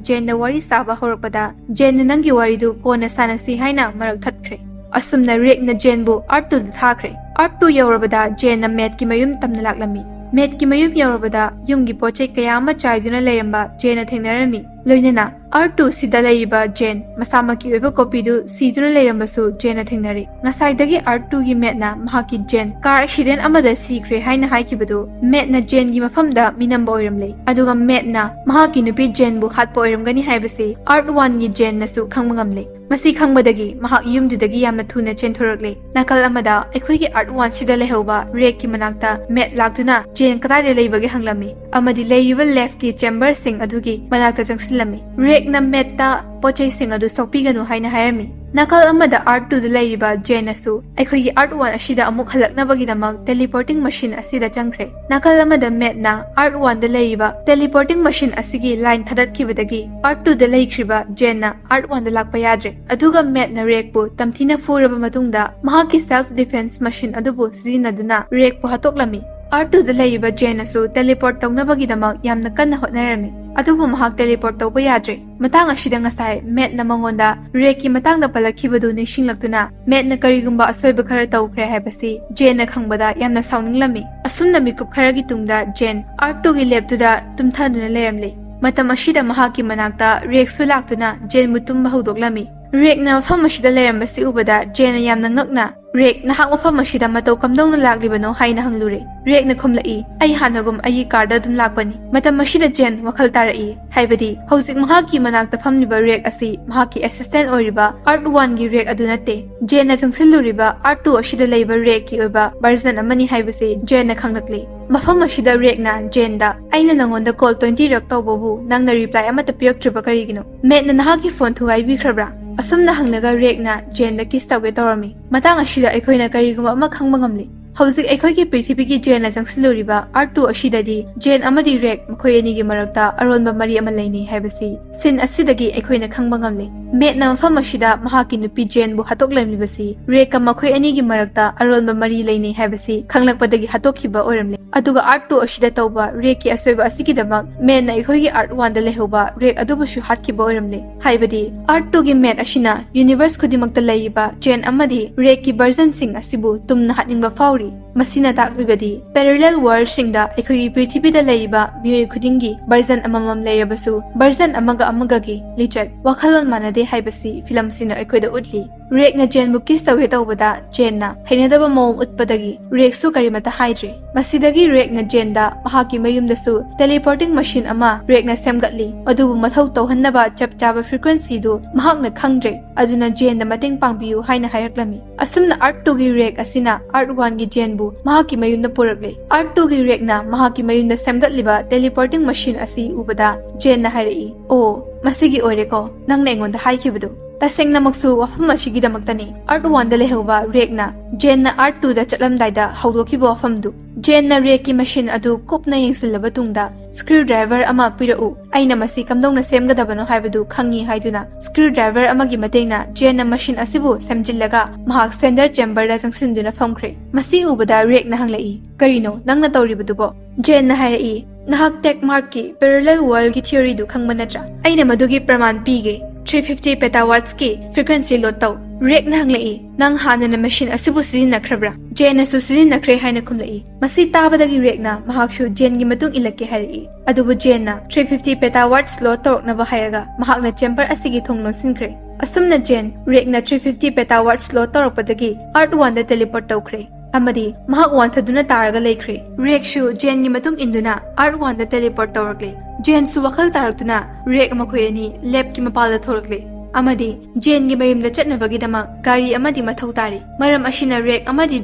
ꯖꯦꯟꯅ ꯋꯥꯔꯤ ꯁꯥꯕ ꯍꯧꯔꯛꯄꯗ, ꯖꯦꯟꯅ ꯅꯪꯒꯤ ꯋꯥꯔꯤꯗꯨ ꯀꯣꯟꯅ ꯁꯥꯟꯅꯁꯤ ꯍꯥꯏꯅ ꯃꯔꯛ ꯊꯠꯈ꯭ꯔꯦ꯫ ꯑꯁꯨꯝꯅ ꯔꯦꯛꯅ ꯖꯦꯟꯕꯨ ꯑꯥꯔꯊ ꯇꯨꯗ ꯊꯥꯈ꯭ꯔꯦ꯫ ꯑꯥꯔꯊ ꯇꯨ ꯌꯧꯔꯕꯗ ꯖꯦꯟꯅ ꯃꯦꯠꯀꯤ ꯃꯌꯨꯝ ꯇꯝꯅ ꯂꯥꯛꯂꯝꯃꯤ꯫ ꯃꯦꯠꯀꯤ ꯃꯌꯨꯝ ꯌꯧꯔꯕꯗ ꯌꯨꯝꯒꯤ ꯄꯣꯠ ꯆꯩ ꯀꯌꯥ ꯑꯃ ꯆꯥꯏꯗꯨꯅ ꯂꯩꯔꯝꯕ ꯖꯦꯟꯅ ꯊꯦꯡꯅꯔꯝꯃꯤ꯫ ꯂꯣꯏꯅꯅ ꯑꯥꯔꯊ ꯇꯨ ꯁꯤꯗ ꯂꯩꯔꯤꯕ ꯖꯦꯟ ꯃꯁꯥꯃꯛꯀꯤ ꯑꯣꯏꯕ ꯀꯣꯄꯤꯗꯨ ꯁꯤꯗꯨꯅ ꯂꯩꯔꯝꯕꯁꯨ ꯖꯦꯟꯅ ꯊꯦꯡꯅꯔꯤ꯫ ꯉꯁꯥꯏꯗꯒꯤ ꯑꯥꯔꯊ ꯇꯨꯒꯤ ꯃꯦꯠꯅ ꯃꯍꯥꯛꯀꯤ ꯖꯦꯟ ꯀꯥꯔ ꯑꯦꯛꯁꯤꯗꯦꯟ ꯑꯃꯗ ꯁꯤꯈ꯭ꯔꯦ ꯍꯥꯏꯅ ꯍꯥꯏꯈꯤꯕꯗꯨ ꯃꯦꯠꯅ ꯖꯦꯟꯒꯤ ꯃꯐꯝꯗ ꯃꯤꯅꯝꯕ ꯑꯣꯏꯔꯝꯂꯦ꯫ ꯑꯗꯨꯒ ꯃꯦꯠꯅ ꯃꯍꯥꯛꯀꯤ ꯅꯨꯄꯤ ꯖꯦꯟꯕꯨ ꯍꯥꯠꯄ ꯑꯣꯏꯔꯝꯒꯅꯤ ꯍꯥꯏꯕꯁꯤ ꯑꯥꯔꯊ ꯋꯥꯟꯒꯤ ꯖꯦꯟꯅꯁꯨ ꯈꯪꯕ ꯉꯝꯂꯦ꯫ ꯃꯁꯤ ꯈꯪꯕꯗꯒꯤ ꯃꯍꯥꯛ ꯌꯨꯝꯗꯨꯗꯒꯤ ꯌꯥꯝꯅ ꯊꯨꯅ ꯆꯦꯟꯊꯣꯔꯛꯂꯦ꯫ ꯅꯥꯀꯜ ꯑꯃꯗ ꯑꯩꯈꯣꯏꯒꯤ ꯑꯥꯔꯠ ꯋꯥꯟꯁꯤꯗ ꯂꯩꯍꯧꯕ ꯔꯦꯛꯀꯤ ꯃꯅꯥꯛꯇ ꯃꯦꯠ ꯂꯥꯛꯇꯨꯅ ꯖꯦꯟ ꯀꯗꯥꯏꯗ ꯂꯩꯕꯒꯦ ꯍꯪꯂꯝꯃꯤ ꯑꯃꯗꯤ ꯂꯩꯔꯤꯕ ꯂꯦꯐꯀꯤ ꯆꯦꯝꯕꯔꯁꯤꯡ ꯑꯗꯨꯒꯤ ꯃꯅꯥꯛꯇ ꯆꯪꯁꯤꯜꯂꯝꯃꯤ꯫ ꯔꯦꯛꯅ ꯃꯦꯠꯇ ꯄꯣꯠ ꯆꯩꯁꯤꯡ ꯑꯗꯨ ꯁꯣꯛꯄꯤꯒꯅꯨ ꯍꯥꯏꯅ ꯍꯥꯏꯔꯝꯃꯤ꯫ ꯅꯥꯀꯜ ꯑꯃꯗ ꯑꯥꯔꯠ ꯇꯨꯗ ꯂꯩꯔꯤꯕ ꯖꯦꯟꯅꯁꯨ ꯑꯩꯈꯣꯏꯒꯤ ꯑꯥꯔꯠ ꯋꯥꯟ ꯑꯁꯤꯗ ꯑꯃꯨꯛ ꯍꯜꯂꯛꯅꯕꯒꯤꯗꯃꯛ ꯇꯦꯂꯤꯄꯣꯔꯇꯤꯡ ꯃꯁꯤꯟ ꯑꯁꯤꯗ ꯆꯪꯈ꯭ꯔꯦ꯫ ꯅꯥꯀꯜ ꯑꯃꯗ ꯃꯦꯠꯅ ꯑꯥꯔꯠ ꯋꯥꯟꯗ ꯂꯩꯔꯤꯕ ꯇꯦꯂꯤꯄꯣꯔꯇꯤꯡ ꯃꯁꯤꯟ ꯑꯁꯤꯒꯤ ꯂꯥꯏꯟ ꯊꯥꯗꯠꯈꯤꯕꯗꯒꯤ ꯑꯥꯔꯠ ꯇꯨꯗ ꯂꯩꯈ꯭ꯔꯤꯕ ꯖꯦꯟꯅ ꯑꯥꯔꯠ ꯋꯥꯟꯗ ꯂꯥꯛꯄ ꯌꯥꯗ꯭ꯔꯦ꯫ ꯑꯗꯨꯒ ꯃꯦꯠꯅ ꯔꯦꯛꯄꯨ ꯇꯝꯊꯤꯅ ꯐꯨꯔꯕ ꯃꯇꯨꯡꯗ ꯃꯍꯥꯛꯀꯤ ꯁꯦꯜꯐ ꯗꯤꯐꯦꯟꯁ ꯃꯁꯤꯟ ꯑꯗꯨꯕꯨ ꯁꯤꯖꯤꯟꯅꯗꯨꯅ ꯔꯦꯛꯄꯨ ꯍꯥꯠꯇꯣꯛꯂꯝꯃꯤ꯫ ꯑꯥꯔꯠ ꯇꯨꯗ ꯂꯩꯔꯤꯕ ꯖꯦꯟꯅꯁꯨ ꯇꯦꯂꯤꯄꯣꯔꯠ ꯇꯧꯅꯕꯒꯤꯗꯃꯛ ꯌꯥꯝꯅ ꯀꯟꯅ ꯍꯣꯠꯅꯔꯝꯃꯤ, ꯑꯗꯨꯕꯨ ꯃꯍꯥꯛ ꯇꯦꯂꯤꯄꯣꯔꯠ ꯇꯧꯕ ꯌꯥꯗ꯭ꯔꯦ꯫ ꯃꯇꯥꯡ ꯑꯁꯤꯗ ꯉꯁꯥꯏ ꯃꯦꯠꯅ ꯃꯉꯣꯟꯗ ꯔꯦꯛꯀꯤ ꯃꯇꯥꯡꯗ ꯄꯜꯂꯛꯈꯤꯕꯗꯨ ꯅꯤꯡꯁꯤꯡꯂꯛꯇꯨꯅ ꯃꯦꯠꯅ ꯀꯔꯤꯒꯨꯝꯕ ꯑꯁꯣꯏꯕ ꯈꯔ ꯇꯧꯈ꯭ꯔꯦ ꯍꯥꯏꯕꯁꯤ ꯖꯦꯟꯅ ꯈꯪꯕꯗ ꯌꯥꯝꯅ ꯁꯥꯎꯅꯤꯡꯂꯝꯃꯤ꯫ ꯑꯁꯨꯝꯅ ꯃꯤꯀꯨꯞ ꯈꯔꯒꯤ ꯇꯨꯡꯗ ꯖꯦꯟ ꯑꯥꯔꯠ ꯇꯨꯒꯤ ꯂꯦꯞꯇꯨꯗ ꯇꯨꯝꯊꯗꯨꯅ ꯂꯩꯔꯝꯂꯦ꯫ ꯃꯇꯝ ꯑꯁꯤꯗ ꯃꯍꯥꯛꯀꯤ ꯃꯅꯥꯛꯇ ꯔꯦꯛꯁꯨ ꯂꯥꯛꯇꯨꯅ ꯖꯦꯟꯕꯨ ꯇꯨꯝꯕ ꯍꯧꯗꯣꯛꯂꯝꯃꯤ꯫ ꯔꯦꯛꯅ ꯃꯐꯝ ꯑꯁꯤꯗ ꯂꯩꯔꯝꯕꯁꯤ ꯎꯕꯗ ꯖꯦꯟꯅ ꯌꯥꯝꯅ ꯉꯛꯅ, "ꯔꯦꯛ, ꯅꯍꯥꯛ ꯃꯐꯝ ꯑꯁꯤꯗ ꯃꯇꯧ ꯀꯝꯗꯧꯅ ꯂꯥꯛꯂꯤꯕꯅꯣ?" ꯍꯥꯏꯅ ꯍꯪꯂꯨꯔꯦ꯫ ꯔꯦꯛꯅ ꯈꯨꯝꯂꯛꯏ, "ꯑꯩ ꯍꯥꯟꯅꯒꯨꯝ ꯑꯩꯒꯤ ꯀꯥꯔꯗ ꯑꯗꯨꯝ ꯂꯥꯛꯄꯅꯤ꯫" ꯃꯇꯝ ꯑꯁꯤꯗ ꯖꯦꯟ ꯋꯥꯈꯜ ꯇꯥꯔꯛꯏ, ꯍꯥꯏꯕꯗꯤ ꯍꯧꯖꯤꯛ ꯃꯍꯥꯛꯀꯤ ꯃꯅꯥꯛꯇ ꯐꯝꯂꯤꯕ ꯔꯦꯛ ꯑꯁꯤ ꯃꯍꯥꯛꯀꯤ ꯑꯦꯁꯤꯁꯇꯦꯟ ꯑꯣꯏꯔꯤꯕ ꯑꯥꯔꯠ ꯋꯥꯟꯒꯤ ꯔꯦꯛ ꯑꯗꯨ ꯅꯠꯇꯦ꯫ ꯖꯦꯟꯅ ꯆꯪꯁꯤꯜꯂꯨꯔꯤꯕ ꯑꯥꯔꯠ ꯇꯨ ꯑꯁꯤꯗ ꯂꯩꯕ ꯔꯦꯛꯀꯤ ꯑꯣꯏꯕ ꯚꯔꯖꯟ ꯑꯃꯅꯤ ꯍꯥꯏꯕꯁꯤ ꯖꯦꯟꯅ ꯈꯪꯂꯛꯂꯤ꯫ ꯃꯐꯝ ꯑꯁꯤꯗ ꯔꯦꯛꯅ ꯖꯦꯟꯗ, "ꯑꯩꯅ ꯅꯉꯣꯟꯗ ꯀꯣꯜ ꯇ꯭ꯋꯦꯟꯇꯤ ꯔꯛ ꯇꯧꯕꯕꯨ ꯅꯪꯅ ꯔꯤꯄ꯭ꯂꯥꯏ ꯑꯃꯠꯇ ꯄꯤꯔꯛꯇ꯭ꯔꯤꯕ ꯀꯔꯤꯒꯤꯅꯣ? ꯃꯦꯠꯅ ꯅꯍꯥꯛꯀꯤ ꯐꯣꯟ ꯊꯨꯒꯥꯏꯕꯤꯈ꯭ꯔꯕ꯭ꯔꯥ?" ꯑꯁꯨꯝꯅ ꯍꯪꯂꯒ ꯔꯦꯛꯅ ꯖꯦꯟꯗ ꯀꯤꯁ ꯇꯧꯒꯦ ꯇꯧꯔꯝꯃꯤ꯫ ꯃꯇꯥꯡ ꯑꯁꯤꯗ ꯑꯩꯈꯣꯏꯅ ꯀꯔꯤꯒꯨꯝꯕ ꯑꯃ ꯈꯪꯕ ꯉꯝꯂꯤ꯫ ꯍꯧꯖꯤꯛ ꯑꯩꯈꯣꯏꯒꯤ ꯄ꯭ꯔꯤꯊꯤꯕꯤꯒꯤ ꯖꯦꯟꯅ ꯆꯪꯁꯤꯜꯂꯨꯔꯤꯕ ꯑꯥꯔꯠ ꯇꯨ ꯑꯁꯤꯗꯗꯤ ꯖꯦꯟ ꯑꯃꯗꯤ ꯔꯦꯛ ꯃꯈꯣꯏ ꯑꯅꯤꯒꯤ ꯃꯔꯛꯇ ꯑꯔꯣꯟꯕ ꯃꯔꯤ ꯑꯃ ꯂꯩꯅꯩ ꯍꯥꯏꯕꯁꯤ ꯁꯤꯟ ꯑꯁꯤꯗꯒꯤ ꯑꯩꯈꯣꯏꯅ ꯈꯪꯕ ꯉꯝꯂꯤ꯫ ꯃꯦꯠꯅ ꯃꯐꯝ ꯑꯁꯤꯗ ꯃꯍꯥꯛꯀꯤ ꯅꯨꯄꯤ ꯖꯦꯟꯕꯨ ꯍꯥꯠꯇꯣꯛꯂꯝꯂꯤꯕꯁꯤ ꯔꯦꯛꯀ ꯃꯈꯣꯏ ꯑꯅꯤꯒꯤ ꯃꯔꯛꯇ ꯑꯔꯣꯟꯕ ꯃꯔꯤ ꯂꯩꯅꯩ ꯍꯥꯏꯕꯁꯤ ꯈꯪꯂꯛꯄꯗꯒꯤ ꯍꯥꯠꯇꯣꯛꯈꯤꯕ ꯑꯣꯏꯔꯝꯂꯦ꯫ ꯑꯗꯨꯒ ꯑꯥꯔꯠ ꯇꯨ ꯑꯁꯤꯗ ꯇꯧꯕ ꯔꯦꯛꯀꯤ ꯑꯁꯣꯏꯕ ꯑꯁꯤꯒꯤꯗꯃꯛ ꯃꯦꯠꯅ ꯑꯩꯈꯣꯏꯒꯤ ꯑꯥꯔꯠ ꯋꯥꯟꯗ ꯂꯩꯍꯧꯕ ꯔꯦꯛ ꯑꯗꯨꯕꯨꯁꯨ ꯍꯥꯠꯈꯤꯕ ꯑꯣꯏꯔꯝꯂꯦ꯫ ꯍꯥꯏꯕꯗꯤ ꯑꯥꯔꯠ ꯇꯨꯒꯤ ꯃꯦꯠ ꯑꯁꯤꯅ ꯌꯨꯅꯤꯚꯔꯁ ꯈꯨꯗꯤꯡꯃꯛꯇ ꯂꯩꯔꯤꯕ ꯖꯦꯟ ꯑꯃꯗꯤ ꯔꯦꯛꯀꯤ ꯚꯔꯖꯟꯁꯤꯡ ꯑꯁꯤꯕꯨ ꯇꯨꯝꯅ ꯍꯥꯠꯅꯤꯡꯕ ꯐꯥꯎꯔꯤ꯫ ꯃꯁꯤꯅ ꯇꯥꯛꯂꯤꯕꯗꯤ ꯄꯦꯔꯦꯂꯦꯜ ꯋꯥꯔꯜꯗꯁꯤꯡꯗ ꯑꯩꯈꯣꯏꯒꯤ ꯄ꯭ꯔꯤꯊꯤꯕꯤꯗ ꯂꯩꯔꯤꯕ ꯃꯤꯑꯣꯏ ꯈꯨꯗꯤꯡꯒꯤ ꯚꯔꯖꯟ ꯑꯃꯃꯝ ꯂꯩꯔꯕꯁꯨ ꯚꯔꯖꯟ ꯑꯃꯒ ꯑꯃꯒꯒꯤ ꯂꯤꯆꯠ, ꯋꯥꯈꯜꯂꯣꯟ ꯃꯥꯟꯅꯗꯦ ꯍꯥꯏꯕꯁꯤ ꯐꯤꯂꯝꯁꯤꯅ ꯑꯩꯈꯣꯏꯗ ꯎꯠꯂꯤ꯫ ꯔꯦꯛꯅ ꯖꯦꯟꯕꯨ ꯀꯤꯁ ꯇꯧꯒꯦ ꯇꯧꯕꯗ ꯖꯦꯟꯅ ꯍꯩꯅꯗꯕ ꯃꯑꯣꯡ ꯎꯠꯄꯗꯒꯤ ꯔꯦꯛꯁꯨ ꯀꯔꯤꯃꯠꯇ ꯍꯥꯏꯗ꯭ꯔꯦ꯫ ꯃꯁꯤꯗꯒꯤ ꯔꯦꯛꯅ ꯖꯦꯟꯗ ꯃꯍꯥꯛꯀꯤ ꯃꯌꯨꯝꯗꯁꯨ ꯇꯦꯂꯤꯄꯣꯔꯇꯤꯡ ꯃꯦꯁꯤꯟ ꯑꯃ ꯔꯦꯛꯅ ꯁꯦꯝꯒꯠꯂꯤ꯫ ꯑꯗꯨꯕꯨ ꯃꯊꯧ ꯇꯧꯍꯟꯅꯕ ꯆꯞ ꯆꯥꯕ ꯐ꯭ꯔꯤꯀ꯭ꯋꯦꯟꯁꯤꯗꯨ ꯃꯍꯥꯛꯅ ꯈꯪꯗ꯭ꯔꯦ꯫ ꯑꯗꯨꯅ ꯖꯦꯟꯗ ꯃꯇꯦꯡ ꯄꯥꯡꯕꯤꯌꯨ ꯍꯥꯏꯅ ꯍꯥꯏꯔꯛꯂꯝꯃꯤ꯫ ꯑꯁꯨꯝꯅ ꯑꯥꯔꯠ ꯇꯨꯒꯤ ꯔꯦꯛ ꯑꯁꯤꯅ ꯑꯥꯔꯠ ꯋꯥꯟꯒꯤ ꯖꯦꯟꯕꯨ ꯃꯍꯥꯛꯀꯤ ꯃꯌꯨꯝꯗ ꯄꯨꯔꯛꯂꯦ꯫ ꯑꯥꯔꯠ ꯇꯨꯒꯤ ꯔꯦꯛꯅ ꯃꯍꯥꯛꯀꯤ ꯃꯌꯨꯝꯗ ꯁꯦꯝꯒꯠꯂꯤꯕ ꯇꯦꯂꯤꯄꯣꯔꯇꯤꯡ ꯃꯦꯁꯤꯟ ꯑꯁꯤ ꯎꯕꯗ ꯖꯦꯟꯅ ꯍꯥꯏꯔꯛꯏ, "ꯑꯣ, ꯃꯁꯤꯒꯤ ꯑꯣꯏꯔꯦꯀꯣ ꯅꯪꯅ ꯑꯩꯉꯣꯟꯗ ꯍꯥꯏꯈꯤꯕꯗꯨ꯫ ꯇꯁꯦꯡꯅꯃꯛꯁꯨ ꯋꯥꯐꯝ ꯑꯁꯤꯒꯤꯗꯃꯛꯇꯅꯤ ꯑꯥꯔꯠ ꯋꯥꯟꯗ ꯂꯩꯍꯧꯕ ꯔꯦꯛꯅ ꯖꯦꯟꯅ ꯑꯥꯔꯠ ꯇꯨꯗ ꯆꯠꯂꯝꯗꯥꯏꯗ ꯍꯧꯗꯣꯛꯈꯤꯕ ꯋꯥꯐꯝꯗꯨ꯫ ꯖꯦꯟꯅ ꯔꯦꯛꯀꯤ ꯃꯦꯁꯤꯟ ꯑꯗꯨ ꯀꯨꯞꯅ ꯌꯦꯡꯁꯤꯜꯂꯕ ꯇꯨꯡꯗ, "ꯁ꯭ꯀ꯭ꯔꯨ ꯗ꯭ꯔꯥꯏꯚꯔ ꯑꯃ ꯄꯤꯔꯛꯎ, ꯑꯩꯅ ꯃꯁꯤ ꯀꯝꯗꯧꯅ ꯁꯦꯝꯒꯗꯕꯅꯣ ꯍꯥꯏꯕꯗꯨ ꯈꯪꯉꯤ" ꯍꯥꯏꯗꯨꯅ ꯁ꯭ꯀ꯭ꯔꯨ ꯗ꯭ꯔꯥꯏꯚꯔ ꯑꯃꯒꯤ ꯃꯇꯦꯡꯅ ꯖꯦꯟꯅ ꯃꯦꯁꯤꯟ ꯑꯁꯤꯕꯨ ꯁꯦꯝꯖꯤꯜꯂꯒ ꯃꯍꯥꯛ ꯁꯦꯟꯗꯔ ꯆꯦꯝꯕꯔꯗ ꯆꯪꯁꯤꯟꯗꯨꯅ ꯐꯝꯈ꯭ꯔꯦ꯫ ꯃꯁꯤ ꯎꯕꯗ ꯔꯦꯛꯅ ꯍꯪꯂꯛꯏ, "ꯀꯔꯤꯅꯣ ꯅꯪꯅ ꯇꯧꯔꯤꯕꯗꯨꯕꯣ?" ꯖꯦꯟꯅ ꯍꯥꯏꯔꯛꯏ, "ꯅꯍꯥꯛ ꯇꯦꯛꯃꯥꯔꯛꯀꯤ ꯄꯦꯔꯂꯦꯜ ꯋꯥꯔꯜꯒꯤ ꯊꯤꯑꯣꯔꯤꯗꯨ ꯈꯪꯕ ꯅꯠꯇ꯭ꯔꯥ? ꯑꯩꯅ ꯃꯗꯨꯒꯤ ꯄ꯭ꯔꯃꯥꯟ ꯄꯤꯒꯦ꯫ ꯊ꯭ꯔꯤ ꯐꯤꯐꯇꯤ ꯄꯦꯇꯥꯋꯥꯠꯁꯀꯤ ꯐ꯭ꯔꯤꯀ꯭ꯋꯦꯟꯁꯤ ꯂꯣꯗ ꯇꯧ꯫" ꯔꯦꯛꯅ ꯍꯪꯂꯛꯏ, "ꯅꯪ ꯍꯥꯟꯅꯅ ꯃꯦꯁꯤꯟ ꯑꯁꯤꯕꯨ ꯁꯤꯖꯤꯟꯅꯈ꯭ꯔꯕ꯭ꯔꯥ?" ꯖꯦꯟꯅꯁꯨ ꯁꯤꯖꯤꯟꯅꯈ꯭ꯔꯦ ꯍꯥꯏꯅ ꯈꯨꯝꯂꯛꯏ꯫ ꯃꯁꯤ ꯇꯥꯕꯗꯒꯤ ꯔꯦꯛꯅ ꯃꯍꯥꯛꯁꯨ ꯖꯦꯟꯒꯤ ꯃꯇꯨꯡ ꯏꯜꯂꯛꯀꯦ ꯍꯥꯏꯔꯛꯏ꯫ ꯑꯗꯨꯕꯨ ꯖꯦꯟꯅ ꯊ꯭ꯔꯤ ꯐꯤꯐꯇꯤ ꯄꯦꯇꯥꯋꯥꯠꯁ ꯂꯣꯗ ꯇꯧꯔꯛꯅꯕ ꯍꯥꯏꯔꯒ ꯃꯍꯥꯛꯅ ꯆꯦꯝꯕꯔ ꯑꯁꯤꯒꯤ ꯊꯣꯡ ꯂꯣꯟꯁꯤꯟꯈ꯭ꯔꯦ꯫ ꯑꯁꯨꯝꯅ ꯖꯦꯟ ꯔꯦꯛꯅ ꯊ꯭ꯔꯤ ꯐꯤꯐꯇꯤ ꯄꯦꯇꯥꯋꯥꯠꯁ ꯂꯣꯗ ꯇꯧꯔꯛꯄꯗꯒꯤ ꯑꯥꯔꯠ ꯋꯥꯟꯗ ꯇꯦꯂꯤꯄꯣꯔꯠ ꯇꯧꯈ꯭ꯔꯦ꯫ ꯑꯃꯗꯤ ꯃꯍꯥꯛ ꯋꯥꯟꯊꯗꯨꯅ ꯇꯥꯔꯒ ꯂꯩꯈ꯭ꯔꯦ꯫ ꯔꯦꯛꯁꯨ ꯖꯦꯟꯒꯤ ꯃꯇꯨꯡ ꯏꯟꯗꯨꯅ ꯑꯥꯔꯠ ꯋꯥꯟꯗ ꯇꯦꯂꯤꯄꯣꯔꯠ ꯇꯧꯔꯛꯂꯦ꯫ ꯖꯦꯟꯁꯨ ꯋꯥꯈꯜ ꯇꯥꯔꯛꯇꯨꯅ ꯔꯦꯛ ꯃꯈꯣꯏ ꯑꯅꯤ ꯂꯦꯞꯀꯤ ꯃꯄꯥꯜꯗ ꯊꯣꯛꯂꯛꯂꯦ꯫ ꯑꯃꯗꯤ ꯖꯦꯟꯒꯤ ꯃꯌꯨꯝꯗ ꯆꯠꯅꯕꯒꯤꯗꯃꯛ ꯒꯥꯔꯤ ꯑꯃꯗꯤ ꯃꯊꯧ ꯇꯥꯔꯤ꯫ ꯃꯔꯝ ꯑꯁꯤꯅ ꯔꯦꯛ ꯑꯃꯗꯤ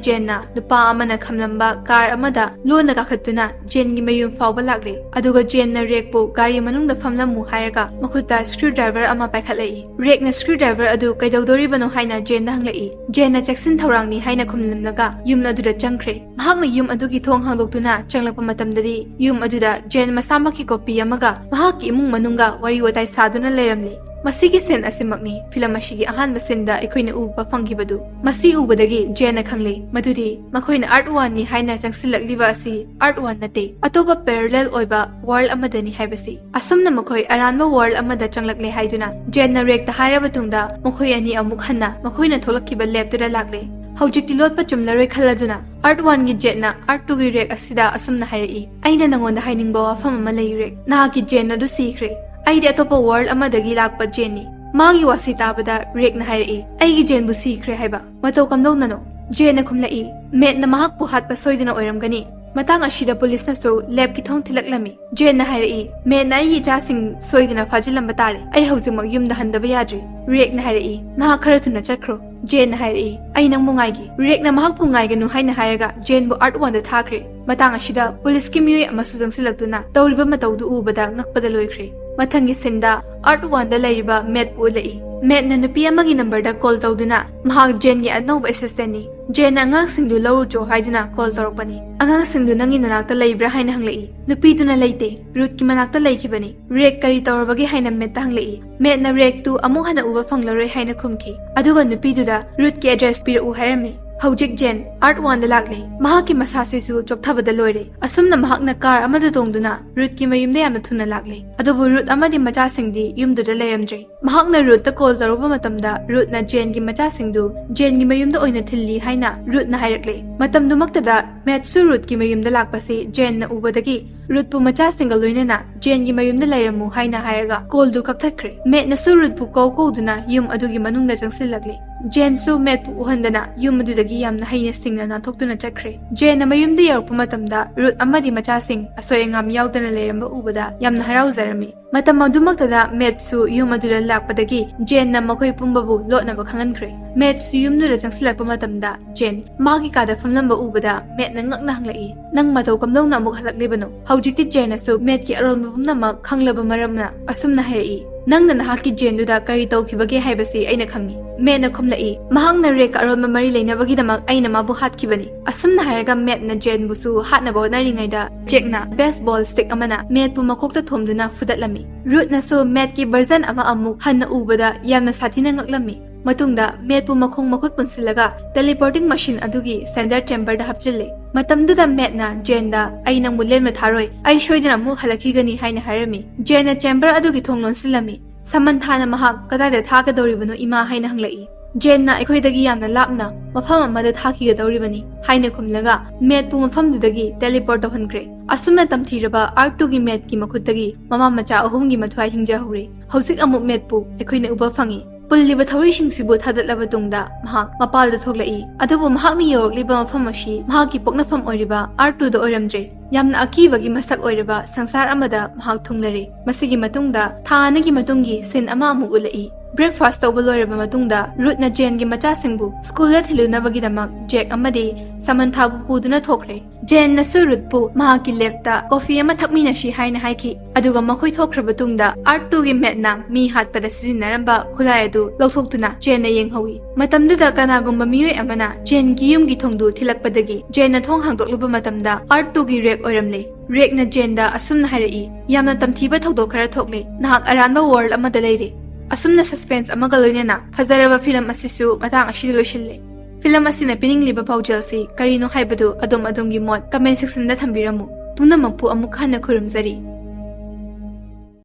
ꯖꯦꯟꯅ ꯅꯨꯄꯥ ꯑꯃꯅ ꯈꯝꯂꯝꯕ ꯀꯥꯔ ꯑꯃꯗ ꯂꯣꯟꯅ ꯀꯥꯈꯠꯇꯨꯅ ꯖꯦꯟꯒꯤ ꯃꯌꯨꯝ ꯐꯥꯎꯕ ꯂꯥꯛꯂꯦ꯫ ꯑꯗꯨꯒ ꯖꯦꯟꯅ ꯔꯦꯛꯄꯨ ꯒꯥꯔꯤ ꯃꯅꯨꯡꯗ ꯐꯝꯂꯝꯃꯨ ꯍꯥꯏꯔꯒ ꯃꯈꯨꯠꯇ ꯁ꯭ꯀ꯭ꯔꯨ ꯗ꯭ꯔꯥꯏꯚꯔ ꯑꯃ ꯄꯥꯏꯈꯠꯂꯛꯏ꯫ ꯔꯦꯛꯅ ꯁ꯭ꯀ꯭ꯔꯨ ꯗ꯭ꯔꯥꯏꯚꯔ ꯑꯗꯨ ꯀꯩꯗꯧꯗꯣꯔꯤꯕꯅꯣ ꯍꯥꯏꯅ ꯖꯦꯟꯗ ꯍꯪꯂꯛꯏ꯫ ꯖꯦꯟꯅ ꯆꯦꯛꯁꯤꯟ ꯊꯧꯔꯥꯡꯅꯤ ꯍꯥꯏꯅ ꯈꯨꯝꯂꯝꯂꯒ ꯌꯨꯝ ꯑꯗꯨꯗ ꯆꯪꯈ꯭ꯔꯦ꯫ ꯃꯍꯥꯛꯅ ꯌꯨꯝ ꯑꯗꯨꯒꯤ ꯊꯣꯡ ꯍꯥꯡꯗꯣꯛꯇꯨꯅ ꯆꯪꯂꯛꯄ ꯃꯇꯝꯗꯗꯤ ꯌꯨꯝ ꯑꯗꯨꯗ ꯖꯦꯟ ꯃꯁꯥꯃꯛꯀꯤ ꯀꯣꯄꯤ ꯑꯃꯒ ꯃꯍꯥꯛꯀꯤ ꯏꯃꯨꯡ ꯃꯅꯨꯡꯒ ꯋꯥꯔꯤ ꯋꯥꯇꯥꯏ ꯁꯥꯗꯨꯅ ꯂꯩꯔꯝꯂꯤ꯫ ꯃꯁꯤꯒꯤ ꯁꯤꯟ ꯑꯁꯤꯃꯛꯅꯤ ꯐꯤꯂꯝ ꯑꯁꯤꯒꯤ ꯑꯍꯥꯟꯕ ꯁꯤꯟꯗ ꯑꯩꯈꯣꯏꯅ ꯎꯕ ꯐꯪꯈꯤꯕꯗꯨ꯫ ꯃꯁꯤ ꯎꯕꯗꯒꯤ ꯖꯦꯟꯅ ꯈꯪꯂꯦ ꯃꯗꯨꯗꯤ ꯃꯈꯣꯏꯅ ꯑꯥꯔꯠ ꯋꯥꯟꯅꯤ ꯍꯥꯏꯅ ꯆꯪꯁꯤꯜꯂꯛꯂꯤꯕ ꯑꯁꯤ ꯑꯥꯔꯠ ꯋꯥꯟ ꯅꯠꯇꯦ, ꯑꯇꯣꯞꯄ ꯄꯦꯔꯂꯦꯜ ꯑꯣꯏꯕ ꯋꯥꯔꯜ ꯑꯃꯗꯅꯤ ꯍꯥꯏꯕꯁꯤ꯫ ꯑꯁꯨꯝꯅ ꯃꯈꯣꯏ ꯑꯔꯥꯟꯕ ꯋꯥꯔꯜ ꯑꯃꯗ ꯆꯪꯂꯛꯂꯦ ꯍꯥꯏꯗꯨꯅ ꯖꯦꯟꯅ ꯔꯦꯛꯇ ꯍꯥꯏꯔꯕ ꯇꯨꯡꯗ ꯃꯈꯣꯏ ꯑꯅꯤ ꯑꯃꯨꯛ ꯍꯟꯅ ꯃꯈꯣꯏꯅ ꯊꯣꯛꯂꯛꯈꯤꯕ ꯂꯦꯞꯇꯨꯗ ꯂꯥꯛꯂꯦ꯫ ꯍꯧꯖꯤꯛꯇꯤ ꯂꯣꯠꯄ ꯆꯨꯝꯂꯔꯣꯏ ꯈꯜꯂꯗꯨꯅ ꯑꯥꯔꯠ ꯋꯥꯟꯒꯤ ꯖꯦꯠꯅ ꯑꯥꯔꯠ ꯇꯨꯒꯤ ꯔꯦꯛ ꯑꯁꯤꯗ ꯑꯁꯨꯝꯅ ꯍꯥꯏꯔꯛꯏ, "ꯑꯩꯅ ꯅꯉꯣꯟꯗ ꯍꯥꯏꯅꯤꯡꯕ ꯋꯥꯐꯝ ꯑꯃ ꯂꯩ ꯔꯦꯛ꯫ ꯅꯍꯥꯛꯀꯤ ꯖꯦꯟ ꯑꯗꯨ ꯁꯤꯈ꯭ꯔꯦ꯫ ꯑꯩꯗꯤ ꯑꯇꯣꯞꯄ ꯋꯥꯔꯜ ꯑꯃꯗꯒꯤ ꯂꯥꯛꯄ ꯖꯦꯟꯅꯤ꯫ ꯃꯥꯒꯤ ꯋꯥꯁꯤ ꯇꯥꯕꯗ ꯔꯦꯛꯅ ꯍꯥꯏꯔꯛꯏ, "ꯑꯩꯒꯤ ꯖꯦꯟꯕꯨ ꯁꯤꯈ꯭ꯔꯦ ꯍꯥꯏꯕ? ꯃꯇꯧ ꯀꯝꯗꯧꯅꯅꯣ?" ꯖꯦꯟꯅ ꯈꯨꯝꯂꯛꯏ, "ꯃꯦꯠꯅ ꯃꯍꯥꯛꯄꯨ ꯍꯥꯠꯄ ꯁꯣꯏꯗꯅ ꯑꯣꯏꯔꯝꯒꯅꯤ꯫ ꯃꯇꯥꯡ ꯑꯁꯤꯗ ꯄꯨꯂꯤꯁꯅꯁꯨ ꯂꯦꯕꯀꯤ ꯊꯣꯡ ꯊꯤꯜꯂꯛꯂꯝꯃꯤ꯫" ꯖꯦꯟꯅ ꯍꯥꯏꯔꯛꯏ, "ꯃꯦꯠꯅ ꯑꯩꯒꯤ ꯏꯆꯥꯁꯤꯡ ꯁꯣꯏꯗꯅ ꯐꯥꯖꯤꯜꯂꯝꯕ ꯇꯥꯔꯦ꯫ ꯑꯩ ꯍꯧꯖꯤꯛꯃꯛ ꯌꯨꯝꯗ ꯍꯟꯗꯕ ꯌꯥꯗ꯭ꯔꯤ꯫" ꯔꯦꯛꯅ ꯍꯥꯏꯔꯛꯏ, "ꯅꯍꯥꯛ ꯈꯔ ꯊꯨꯅ ꯆꯠꯈ꯭ꯔꯣ꯫" ꯖꯦꯟꯅ ꯍꯥꯏꯔꯛꯏ, "ꯑꯩ ꯅꯪꯕꯨ ꯉꯥꯏꯒꯦ꯫" ꯔꯦꯛꯅ ꯃꯍꯥꯛꯄꯨ ꯉꯥꯏꯒꯅꯨ ꯍꯥꯏꯅ ꯍꯥꯏꯔꯒ ꯖꯦꯟꯕꯨ ꯑꯥꯔꯠ ꯋꯥꯟꯗ ꯊꯥꯈ꯭ꯔꯦ꯫ ꯃꯇꯥꯡ ꯑꯁꯤꯗ ꯄꯨꯂꯤꯁꯀꯤ ꯃꯤꯑꯣꯏ ꯑꯃꯁꯨ ꯆꯪꯁꯤꯜꯂꯛꯇꯨꯅ ꯇꯧꯔꯤꯕ ꯃꯇꯧꯗꯨ ꯎꯕꯗ ꯉꯛꯄꯗ ꯂꯣꯏꯈ꯭ꯔꯦ꯫ ꯃꯊꯪꯒꯤ ꯁꯤꯟꯗ ꯑꯥꯔꯠ ꯋꯥꯟꯗ ꯂꯩꯔꯤꯕ ꯃꯦꯠꯄꯨ ꯎꯠꯂꯛꯏ꯫ ꯃꯦꯠꯅ ꯅꯨꯄꯤ ꯑꯃꯒꯤ ꯅꯝꯕꯔꯗ ꯀꯣꯜ ꯇꯧꯗꯨꯅ ꯃꯍꯥꯛ ꯖꯦꯟꯒꯤ ꯑꯅꯧꯕ ꯑꯦꯁꯤꯁꯇꯦꯟꯅꯤ꯫ ꯖꯦꯟꯅ ꯑꯉꯥꯡꯁꯤꯡꯗꯨ ꯂꯧꯔꯨꯆꯣ ꯍꯥꯏꯗꯨꯅ ꯀꯣꯜ ꯇꯧꯔꯛꯄꯅꯤ꯫ "ꯑꯉꯥꯡꯁꯤꯡꯗꯨ ꯅꯪꯒꯤ ꯅꯅꯥꯛꯇ ꯂꯩꯕ꯭ꯔꯥ?" ꯍꯥꯏꯅ ꯍꯪꯂꯛꯏ꯫ ꯅꯨꯄꯤꯗꯨꯅ, "ꯂꯩꯇꯦ, ꯔꯨꯠꯀꯤ ꯃꯅꯥꯛꯇ ꯂꯩꯈꯤꯕꯅꯤ꯫" "ꯔꯦꯛ ꯀꯔꯤ ꯇꯧꯔꯕꯒꯦ?" ꯍꯥꯏꯅ ꯃꯦꯠꯇ ꯍꯪꯂꯛꯏ꯫ ꯃꯦꯠꯅ ꯔꯦꯛꯇꯨ ꯑꯃꯨꯛ ꯍꯟꯅ ꯎꯕ ꯐꯪꯂꯔꯣꯏ ꯍꯥꯏꯅ ꯈꯨꯝꯈꯤ꯫ ꯑꯗꯨꯒ ꯅꯨꯄꯤꯗꯨꯗ ꯔꯨꯠꯀꯤ ꯑꯦꯗ꯭ꯔꯦꯁ ꯄꯤꯔꯛꯎ ꯍꯥꯏꯔꯝꯃꯤ꯫ ꯍꯧꯖꯤꯛ ꯖꯦꯟ ꯑꯥꯔꯠ ꯋꯥꯟꯗ ꯂꯥꯛꯂꯦ꯫ ꯃꯍꯥꯛꯀꯤ ꯃꯁꯥꯁꯤꯁꯨ ꯆꯣꯛꯊꯕꯗ ꯂꯣꯏꯔꯦ꯫ ꯑꯁꯨꯝꯅ ꯃꯍꯥꯛꯅ ꯀꯥꯔ ꯑꯃꯗ ꯇꯣꯡꯗꯨꯅ ꯔꯨꯠꯀꯤ ꯃꯌꯨꯝꯗ ꯌꯥꯝꯅ ꯊꯨꯅ ꯂꯥꯛꯂꯦ꯫ ꯑꯗꯨꯕꯨ ꯔꯨꯠ ꯑꯃꯗꯤ ꯃꯆꯥꯁꯤꯡꯗꯤ ꯌꯨꯝꯗꯨꯗ ꯂꯩꯔꯝꯗ꯭ꯔꯦ꯫ ꯃꯍꯥꯛꯅ ꯔꯨꯠꯇ ꯀꯣꯜ ꯇꯧꯔꯨꯕ ꯃꯇꯝꯗ ꯔꯨꯠꯅ ꯖꯦꯟꯒꯤ ꯃꯆꯥꯁꯤꯡꯗꯨ ꯖꯦꯟꯒꯤ ꯃꯌꯨꯝꯗ ꯑꯣꯏꯅ ꯊꯤꯜꯂꯤ ꯍꯥꯏꯅ ꯔꯨꯠꯅ ꯍꯥꯏꯔꯛꯂꯦ꯫ ꯃꯇꯝꯗꯨꯃꯛꯇꯗ ꯃꯦꯠꯁꯨ ꯔꯨꯠꯀꯤ ꯃꯌꯨꯝꯗ ꯂꯥꯛꯄꯁꯤ ꯖꯦꯟꯅ ꯎꯕꯗꯒꯤ ꯔꯨꯠꯄꯨ ꯃꯆꯥꯁꯤꯡꯒ ꯂꯣꯏꯅꯅ ꯖꯦꯟꯒꯤ ꯃꯌꯨꯝꯗ ꯂꯩꯔꯝꯃꯨ ꯍꯥꯏꯅ ꯍꯥꯏꯔꯒ ꯀꯣꯜꯗꯨ ꯀꯛꯊꯠꯈ꯭ꯔꯦ꯫ ꯃꯦꯠꯅꯁꯨ ꯔꯨꯠꯄꯨ ꯀꯧ ꯀꯧꯗꯨꯅ ꯌꯨꯝ ꯑꯗꯨꯒꯤ ꯃꯅꯨꯡꯗ ꯆꯪꯁꯤꯜꯂꯛꯂꯦ꯫ ꯖꯦꯟꯁꯨ ꯃꯦꯠꯄꯨ ꯎꯍꯟꯗꯅ ꯌꯨꯝ ꯑꯗꯨꯗꯒꯤ ꯌꯥꯝꯅ ꯍꯩꯅ ꯁꯤꯡꯅ ꯅꯥꯟꯊꯣꯛꯇꯨꯅ ꯆꯠꯈ꯭ꯔꯦ꯫ ꯖꯦꯟꯅ ꯃꯌꯨꯝꯗ ꯌꯧꯔꯛꯄ ꯃꯇꯝꯗ ꯔꯨꯠ ꯑꯃꯗꯤ ꯃꯆꯥꯁꯤꯡ ꯑꯁꯣꯏ ꯑꯉꯥꯝ ꯌꯥꯎꯗꯅ ꯂꯩꯔꯝꯕ ꯎꯕꯗ ꯌꯥꯝꯅ ꯍꯔꯥꯎꯖꯔꯝꯃꯤ꯫ ꯃꯇꯝ ꯑꯗꯨꯃꯛꯇꯗ ꯃꯦꯠꯁꯨ ꯌꯨꯝ ꯑꯗꯨꯗ ꯂꯥꯛꯄꯗꯒꯤ ꯖꯦꯟꯅ ꯃꯈꯣꯏ ꯄꯨꯝꯕꯕꯨ ꯂꯣꯠꯅꯕ ꯈꯪꯍꯟꯈ꯭ꯔꯦ꯫ ꯃꯦꯠꯁꯨ ꯌꯨꯝꯗꯨꯗ ꯆꯪꯁꯤꯜꯂꯛꯄ ꯃꯇꯝꯗ ꯖꯦꯟ ꯃꯥꯒꯤ ꯀꯥꯗ ꯐꯝꯂꯝꯕ ꯎꯕꯗ ꯃꯦꯠꯅ ꯉꯛꯅ ꯍꯪꯂꯛꯏ, "ꯅꯪ ꯃꯇꯧ ꯀꯝꯗꯧꯅ ꯑꯃꯨꯛ ꯍꯜꯂꯛꯂꯤꯕꯅꯣ?" ꯍꯧꯖꯤꯛꯇꯤ ꯖꯦꯟꯅꯁꯨ ꯃꯦꯠꯀꯤ ꯑꯔꯣꯟꯕ ꯄꯨꯝꯅꯃꯛ ꯈꯪꯂꯕ ꯃꯔꯝꯅ ꯑꯁꯨꯝꯅ ꯍꯥꯏꯔꯛꯏ, "ꯅꯪꯅ ꯅꯍꯥꯛꯀꯤ ꯖꯦꯟꯗꯨꯗ ꯀꯔꯤ ꯇꯧꯈꯤꯕꯒꯦ ꯍꯥꯏꯕꯁꯤ ꯑꯩꯅ ꯈꯪꯏ꯫" ꯃꯦꯠꯅ ꯈꯨꯝꯂꯛꯏ, "ꯃꯍꯥꯛꯅ ꯔꯦꯛꯀ ꯑꯔꯣꯟꯕ ꯃꯔꯤ ꯂꯩꯅꯕꯒꯤꯗꯃꯛ ꯑꯩꯅ ꯃꯥꯕꯨ ꯍꯥꯠꯈꯤꯕꯅꯤ꯫" ꯑꯁꯨꯝꯅ ꯍꯥꯏꯔꯒ ꯃꯦꯠꯅ ꯖꯦꯟꯕꯨꯁꯨ ꯍꯥꯠꯅꯕ ꯍꯣꯠꯅꯔꯤꯉꯩꯗ ꯖꯦꯛꯅ ꯕꯦꯁꯕꯣꯜ ꯁ꯭ꯇꯤꯛ ꯑꯃꯅ ꯃꯦꯠꯄꯨ ꯃꯀꯣꯛꯇ ꯊꯣꯝꯗꯨꯅ ꯐꯨꯗꯠꯂꯝꯃꯤ꯫ ꯔꯨꯠꯅꯁꯨ ꯃꯦꯠꯀꯤ ꯚꯔꯖꯟ ꯑꯃ ꯑꯃꯨꯛ ꯍꯟꯅ ꯎꯕꯗ ꯌꯥꯝꯅ ꯁꯥꯊꯤꯅ ꯉꯛꯂꯝꯃꯤ꯫ ꯃꯇꯨꯡꯗ ꯃꯦꯠꯄꯨ ꯃꯈꯣꯡ ꯃꯈꯨꯠ ꯄꯨꯟꯁꯤꯜꯂꯒ ꯇꯦꯂꯤꯄꯣꯔꯇꯤꯡ ꯃꯁꯤꯟ ꯑꯗꯨꯒꯤ ꯁꯦꯟꯗꯔ ꯆꯦꯝꯕꯔꯗ ꯍꯥꯞꯆꯤꯜꯂꯤ꯫ ꯃꯇꯝꯗꯨꯗ ꯃꯦꯠꯅ ꯖꯦꯟꯗ, "ꯑꯩ ꯅꯪꯕꯨ ꯂꯦꯝꯅ ꯊꯥꯔꯣꯏ꯫ ꯑꯩ ꯁꯣꯏꯗꯅ ꯑꯃꯨꯛ ꯍꯜꯂꯛꯈꯤꯒꯅꯤ" ꯍꯥꯏꯅ ꯍꯥꯏꯔꯝꯃꯤ꯫ ꯖꯦꯟꯅ ꯆꯦꯝꯕꯔ ꯑꯗꯨꯒꯤ ꯊꯣꯡ ꯂꯣꯟꯁꯤꯜꯂꯝꯃꯤ꯫ ꯁꯃꯟꯊꯥꯅ ꯃꯍꯥꯛ ꯀꯗꯥꯏꯗ ꯊꯥꯒꯗꯧꯔꯤꯕꯅꯣ, ꯏꯃꯥ? ꯍꯥꯏꯅ ꯍꯪꯂꯛꯏ꯫ ꯖꯦꯟꯅ ꯑꯩꯈꯣꯏꯗꯒꯤ ꯌꯥꯝꯅ ꯂꯥꯞꯅ ꯃꯐꯝ ꯑꯃꯗ ꯊꯥꯈꯤꯒꯗꯧꯔꯤꯕꯅꯤ ꯍꯥꯏꯅ ꯈꯨꯝꯂꯒ ꯃꯦꯠꯄꯨ ꯃꯐꯝꯗꯨꯗꯒꯤ ꯇꯦꯂꯤꯄꯣꯔꯠ ꯇꯧꯍꯟꯈ꯭ꯔꯦ꯫ ꯑꯁꯨꯝꯅ ꯇꯝꯊꯤꯔꯕ ꯑꯥꯔ ꯇꯨꯒꯤ ꯃꯦꯠꯀꯤ ꯃꯈꯨꯠꯇꯒꯤ ꯃꯃꯥ ꯃꯆꯥ ꯑꯍꯨꯝꯒꯤ ꯃꯊ꯭ꯋꯥꯏ ꯍꯤꯡꯖꯍꯧꯔꯦ꯫ ꯍꯧꯖꯤꯛ ꯑꯃꯨꯛ ꯃꯦꯠꯄꯨ ꯑꯩꯈꯣꯏꯅ ꯎꯕ ꯐꯪꯉꯤ꯫ ꯄꯨꯜꯂꯤꯕ ꯊꯧꯔꯤꯁꯤꯡꯁꯤꯕꯨ ꯊꯥꯗꯠꯂꯕ ꯇꯨꯡꯗ ꯃꯍꯥꯛ ꯃꯄꯥꯜꯗ ꯊꯣꯛꯂꯛꯏ꯫ ꯑꯗꯨꯕꯨ ꯃꯍꯥꯛꯅ ꯌꯧꯔꯛꯂꯤꯕ ꯃꯐꯝ ꯑꯁꯤ ꯃꯍꯥꯛꯀꯤ ꯄꯣꯛꯅꯐꯝ ꯑꯣꯏꯔꯤꯕ ꯑꯥꯔ ꯇꯨꯗ ꯑꯣꯏꯔꯝꯗ꯭ꯔꯦ꯫ ꯌꯥꯝꯅ ꯑꯀꯤꯕꯒꯤ ꯃꯁꯛ ꯑꯣꯏꯔꯕ ꯁꯪꯁꯥꯔ ꯑꯃꯗ ꯃꯍꯥꯛ ꯊꯨꯡꯂꯔꯦ꯫ ꯃꯁꯤꯒꯤ ꯃꯇꯨꯡꯗ ꯊꯥ ꯑꯅꯤꯒꯤ ꯃꯇꯨꯡꯒꯤ ꯁꯤꯟ ꯑꯃ ꯑꯃꯨꯛ ꯎꯠꯂꯛꯏ꯫ ꯕ꯭ꯔꯦꯛꯐꯥꯁ ꯇꯧꯕ ꯂꯣꯏꯔꯕ ꯃꯇꯨꯡꯗ ꯔꯨꯠꯅ ꯖꯦꯟꯒꯤ ꯃꯆꯥꯁꯤꯡꯕꯨ ꯁ꯭ꯀꯨꯜꯗ ꯊꯤꯜꯂꯨꯅꯕꯒꯤꯗꯃꯛ ꯖꯦꯛ ꯑꯃꯗꯤ ꯁꯃꯟꯊꯥꯕꯨ ꯄꯨꯗꯨꯅ ꯊꯣꯛꯈ꯭ꯔꯦ꯫ ꯖꯦꯟꯅꯁꯨ ꯔꯨꯠꯄꯨ ꯃꯍꯥꯛꯀꯤ ꯂꯦꯞꯇ ꯀꯣꯐꯤ ꯑꯃ ꯊꯛꯃꯤꯟꯅꯁꯤ ꯍꯥꯏꯅ ꯍꯥꯏꯈꯤ꯫ ꯑꯗꯨꯒ ꯃꯈꯣꯏ ꯊꯣꯛꯈ꯭ꯔꯕ ꯇꯨꯡꯗ ꯑꯥꯔ ꯇꯨꯒꯤ ꯃꯦꯠꯅ ꯃꯤ ꯍꯥꯠꯄꯗ ꯁꯤꯖꯤꯟꯅꯔꯝꯕ ꯈꯨꯠꯂꯥꯏ ꯑꯗꯨ ꯂꯧꯊꯣꯛꯇꯨꯅ ꯖꯦꯟꯅ ꯌꯦꯡꯍꯧꯏ꯫ ꯃꯇꯝꯗꯨꯗ ꯀꯅꯥꯒꯨꯝꯕ ꯃꯤꯑꯣꯏ ꯑꯃꯅ ꯖꯦꯟꯒꯤ ꯌꯨꯝꯒꯤ ꯊꯣꯡꯗꯨ ꯊꯤꯜꯂꯛꯄꯗꯒꯤ ꯖꯦꯟꯅ ꯊꯣꯡ ꯍꯥꯡꯗꯣꯛꯂꯨꯕ ꯃꯇꯝꯗ ꯑꯥꯔ ꯇꯨꯒꯤ ꯔꯦꯛ ꯑꯣꯏꯔꯝꯂꯦ꯫ ꯔꯦꯛꯅ ꯖꯦꯟꯗ ꯑꯁꯨꯝꯅ ꯍꯥꯏꯔꯛꯏ, "ꯌꯥꯝꯅ ꯇꯝꯊꯤꯕ ꯊꯧꯗꯣꯛ ꯈꯔ ꯊꯣꯛꯂꯦ꯫ ꯅꯍꯥꯛ ꯑꯔꯥꯟꯕ ꯋꯥꯔꯜꯗ ꯑꯃꯗ ꯂꯩꯔꯦ꯫" ꯑꯁꯨꯝꯅ ꯁꯁꯄꯦꯟꯁ ꯑꯃꯒ ꯂꯣꯏꯅꯅ ꯐꯖꯔꯕ ꯐꯤꯂꯝ ꯑꯁꯤꯁꯨ ꯃꯇꯥꯡ ꯑꯁꯤꯗ ꯂꯣꯏꯁꯤꯜꯂꯦ꯫ ꯐꯤꯂꯝ ꯑꯁꯤꯅ ꯄꯤꯅꯤꯡꯂꯤꯕ ꯄꯥꯎꯖꯦꯜꯁꯤ ꯀꯔꯤꯅꯣ ꯍꯥꯏꯕꯗꯨ ꯑꯗꯣꯝ ꯑꯗꯣꯝꯒꯤ ꯃꯣꯠ ꯀꯃꯦꯟ ꯁꯦꯛꯁꯟꯗ ꯊꯝꯕꯤꯔꯝꯃꯨ꯫ ꯄꯨꯝꯅꯃꯛꯄꯨ ꯑꯃꯨꯛ ꯍꯟꯅ ꯈꯨꯔꯨꯝꯖꯔꯤ꯫